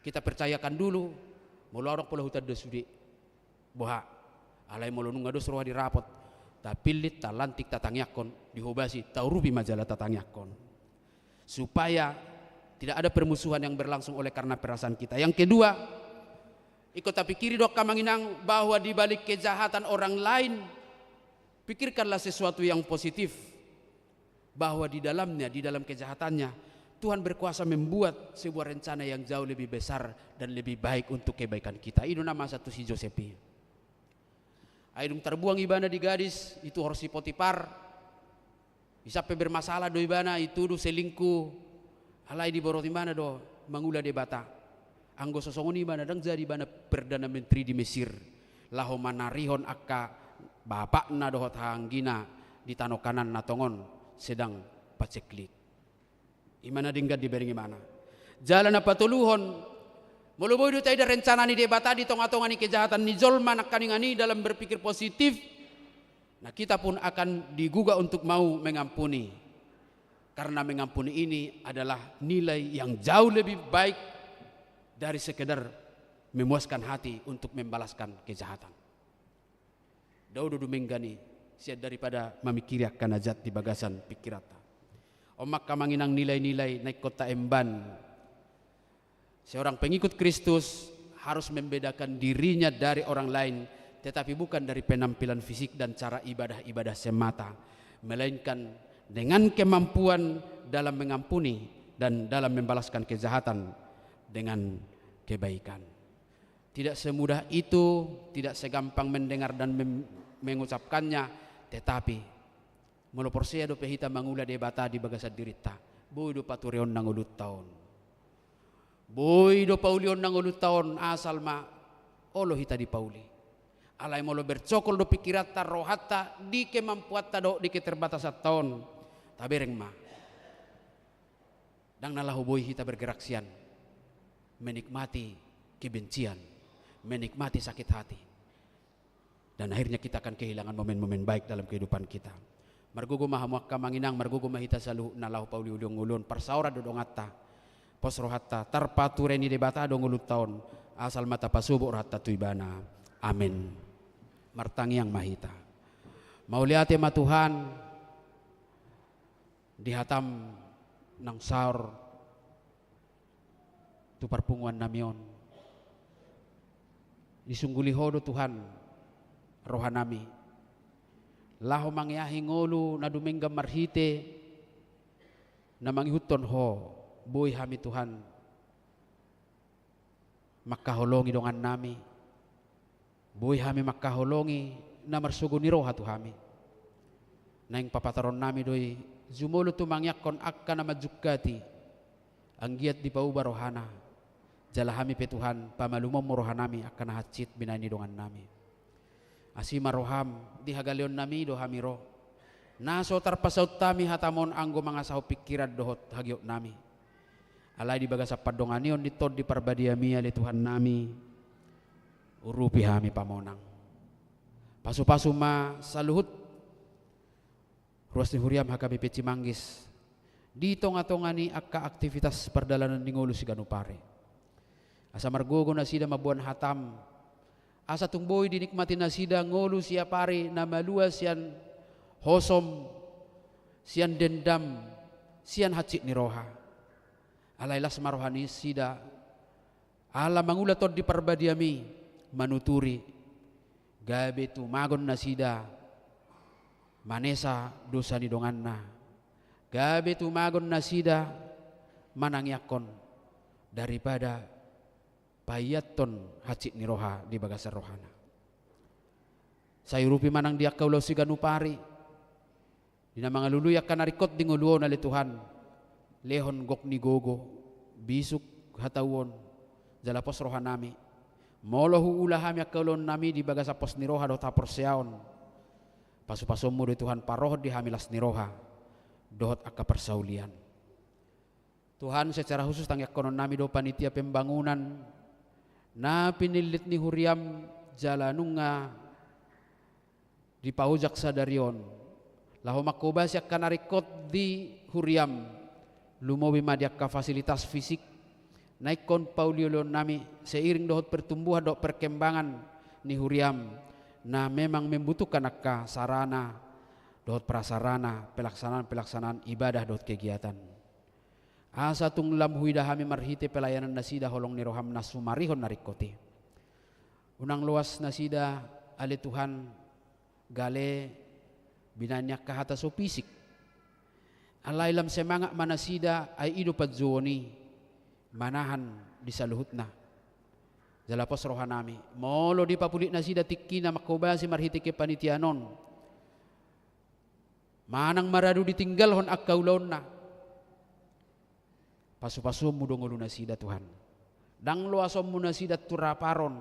Kita percayakan dulu, molo adong pola hutanda sude. Boha? Alai molo nunga dos roha di rapot, tapillit, talantik, tatangiangkon, dihobasi, taurupi ma jala tatangiangkon. Supaya tidak ada permusuhan yang berlangsung oleh karena perasaan kita. Yang kedua, ingkon tapikiri do angka amang inang bahwa di balik kejahatan orang lain, pikirkanlah sesuatu yang positif. Bahwa di dalamnya, di dalam kejahatannya, Tuhan berkuasa membuat sebuah rencana yang jauh lebih besar dan lebih baik untuk kebaikan kita. I do na masa tu si Josep i. Ai dung tarbuang ibana di gadis, dituhor si Potipar, i sampe bermasalah do ibana, dituduh selingkuh, alai diborat ibana do mangula Debata. Anggo so songon i ibana, ndang jadi ibana perdana menteri di Mesir, laho manarihon angka bapakna dohot haha anggina di tano Kanaan na tongon sedang paceklik. I ma na denggan dibereng ibana. Jala na patoluhon, molo boi do taida rencana ni Debata di tonga-tonga ni kejahatan ni jolma nangkaningan i dalam berpikir positif, nah, kita pun akan digugah untuk mau mengampuni. Karena mengampuni ini adalah nilai yang jauh lebih baik dari sekedar memuaskan hati untuk membalaskan kejahatan. Dao do dumenggan i sian daripada mamikiri angka na jat di bagasan pikiranta. On ma angka amang inang nilai-nilai na ingkon taemban. Seorang pengikut Kristus harus membedakan dirinya dari orang lain, tetapi bukan dari penampilan fisik dan cara ibadah-ibadah semata, melainkan dengan kemampuan dalam mengampuni dan dalam membalaskan kejahatan dengan kebaikan. Tidak semudah itu, tidak segampang mendengar dan mem-, mengucapkannya, tetapi molo porsea dope hita mangula Debata di bagasan dirinta, boi do patureonna ngolunta on. Boi do paulionna ngolunta on, asal ma olo hita dipauli. Alai molo bercokol do pikiranta, rohanta, di kemampuanta dohot di keterbatasanta on, tabereng ma. Ndang na laho boi hita bergerak sian menikmati kebencian, menikmati sakit hati. Dan akhirnya kita akan kehilangan momen-momen baik dalam kehidupan kita. Margogo ma hamu angka amang inang, margogo ma hita saluhutna laho pauliulion ngolu on, parsaoran do donganta, pos rohanta, tarpature ni Debata do ngolunta on, asal ma tapasobok rohanta tu Ibana. Amen. Martangiang ma hita. Mauliate ma Tuhan, di hataM naung saor tu parpunguan nami on. Disungguli Ho do Tuhan roha nami, laho mangeahi ngolu na dumenggan marhite na mangihuthon Ho. Boi hami Tuhan mangkaholongi dongan nami. Boi hami mangkaholongi na marsogo ni roha tu hami. Naeng papataron nami do i, jumolo tu mangiangkon angka na manjungkati, anggiat dipauba rohana. Jala hami pe Tuhan, pamalumonmu roha nami angka na hansit binahen ni dongan nami. Asi ma roham, di hagaleon nami do hami ro. Na so tarpasaut hami hataM on anggo mangasahon pingkiran dohot hagiot nami. Alai di bagasan pandonganion ni Tondi Parbadiami, ale Tuhan nami, urupi hami pamonang. Pasupasu ma saluhut ruas ni huriaM H K B P Cimanggis di tongatonga ni angka aktivitas pardalanan ni ngolu siganup ari. Asa margogo nasida mamboan hataM, asa tung boi dinikmati nasida ngolu siap ari na malua sian hosom, sian dendam, sian hansit ni roha. Alai las ma roha nasida, ala mangula Tondi Parbadiami manuturi, gabe tumagon nasida manesa dosa ni donganna, gabe tumagon nasida manangiangkon daripada paiathon hansit ni roha di bagasan rohana. Sai urupi ma nang di angka ulaon siganup ari, di na mangalului angka na ringkot di ngolu on, ale Tuhan, lehon gok ni gogo, bisuk hatauon, jala pos roha nami. Molo huula hami angka ulaon nami di bagasan pos ni roha dohot haporseaon, pasupasuonmu do i Tuhan, parohon di hami las ni roha dohot angka parsaulian. Tuhan, secara khusus tangiangkonon nami do panitia pembangunan na pinillit ni huriaM jala nunga dipaojak sadari on laho manghobasi angka na ringkot di huriaM, lumobi ma di angka fasilitas fisik na ingkon pauliulion nami seiring dohot pertumbuhan dohot perkembangan ni huriaM na memang membutuhkan angka sarana dohot prasarana pelaksanaan-pelaksanaan ibadah dohot kegiatan. Asa tung lam huida hami marhite pelayanan nasida holong ni rohaM na sumarihon na ringkot i. Unang loas nasida, ale Tuhan, gale binahen ni angka hata so pisik. Alai lam semangat ma nasida, ai i do panjouon i manahan di saluhutna. Jala pos roha nami, molo dipapulik nasida tingkina manghobasi marhite kepanitiaan on, manang maradu ditinggalhon angka ulaonna, pasupasuonmu do ngolu nasida, Tuhan. Ndang loasonmu nasida tu raparon.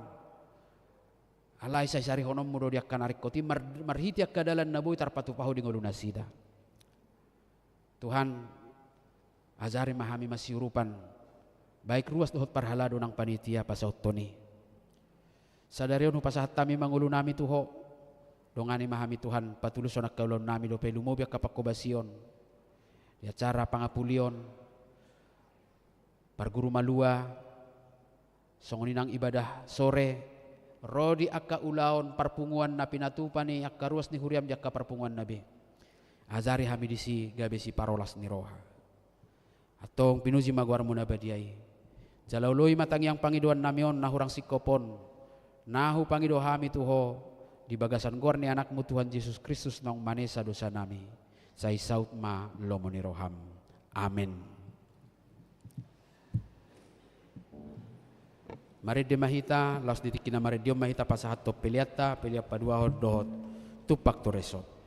Alai sai sarihononmu do di angka na ringkot i mar-, marhite angka dalan na boi tarpatupa Ho di ngolu nasida. Tuhan, ajari ma hami masiurupan, baik ruas dohot parhalado nang panitia pasauthon i. Sadari on hupasahat hami ma ngolu nami tu Ho. Dongani ma hami Tuhan, patuluson angka ulaon nami dope, lumobi angka panghobasion di acara pangapulion, parguru malua, songon i nang ibadah sore, ro di angka ulaon parpunguan na pinatupa ni angka ruas ni huriaM di angka parpunguan na be. Ajari hami disi gabe siparolas ni roha. Antong pinuji ma goarmu na badia i. Jala oloi ma tangiang pangidoan nami on na hurang singkop on, na hupangido hami tu Ho di bagasan goar ni AnakMu Tuhan Jesus Kristus naung manesa dosa nami. Sai saut ma lomo ni rohaM. Amen. Marende ma hita, laos di tingki na marende on ma hita pasahathon peleanta, pelean paduahon dohot tumpak tu resort.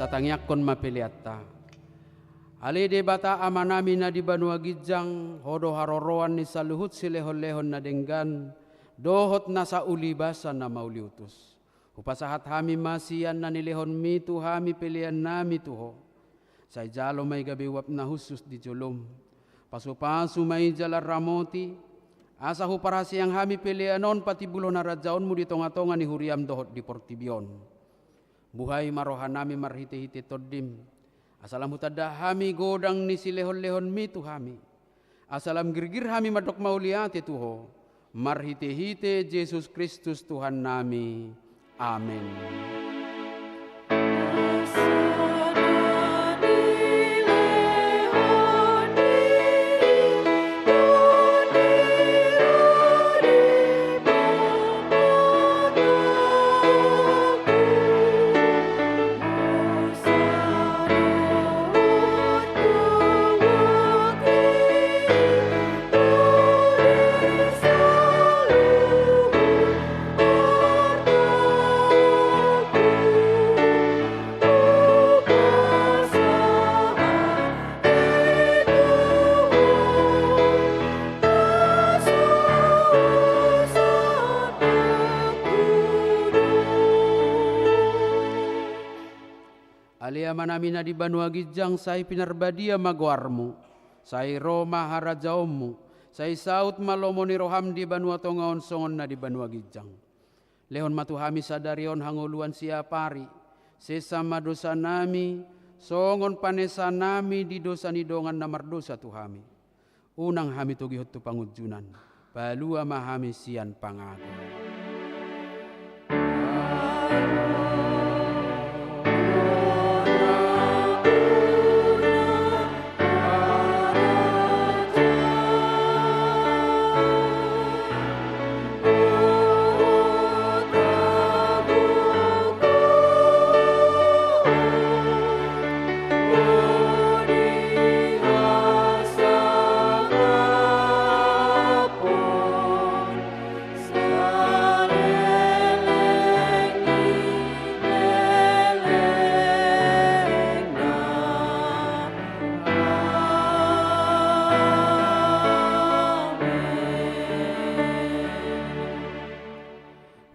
Tatangiangkon ma peleanta. Ale Debata Amanami na di banua ginjang, Ho do haroroan ni saluhut silehonlehon na denggan dohot nasa uli basa na mauliutus. Hupasahat hami ma sian na nilehonmi tu hami peleannami tu Ho. Sai jalo ma i gabe uap na hushus di jolom. Pasupasu ma i jala ramoti, asa huparhaseang hami pelean on patimbulhon harajaonmu di tongatonga ni huriam dohot di portibi on. Buhai ma rohanami marhitehite Tondim, asa lam hutanda hami godang ni silehonlehonmi tu hami. Asa lam girgir hami mandok mauliate tu Ho, marhitehite Jesus Kristus Tuhannami. Amen. Ale Amanami na di banua ginjang, sai pinarbadia ma goarmu, sai ro ma harajaonmu, sai saut ma lomo ni roham di banua tonga on songon na di banua ginjang. Lehon ma tu hami sadari on hangoluan siapari, sesa ma dosanami, songon panesanami di dosa ni dongan na mardosa tu hami. Unang hami togihon tu pangunjunan, palua ma hami sian pangago.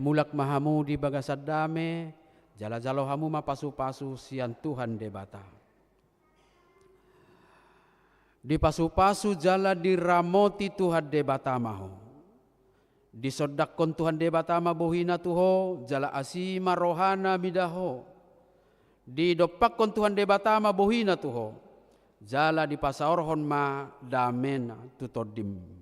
Mulak ma hamu di bagasan dame, jala jalo hamu ma pasupasu sian Tuhan Debata. Dipasupasu jala diramoti Tuhan Debata ma ho. Disondangkon Tuhan Debata ma bohina tu ho, jala asi ma rohana mida ho. Didompakkon Tuhan Debata ma bohina tu ho, jala dipasaorhon ma damena tu tondim.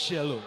Shalom.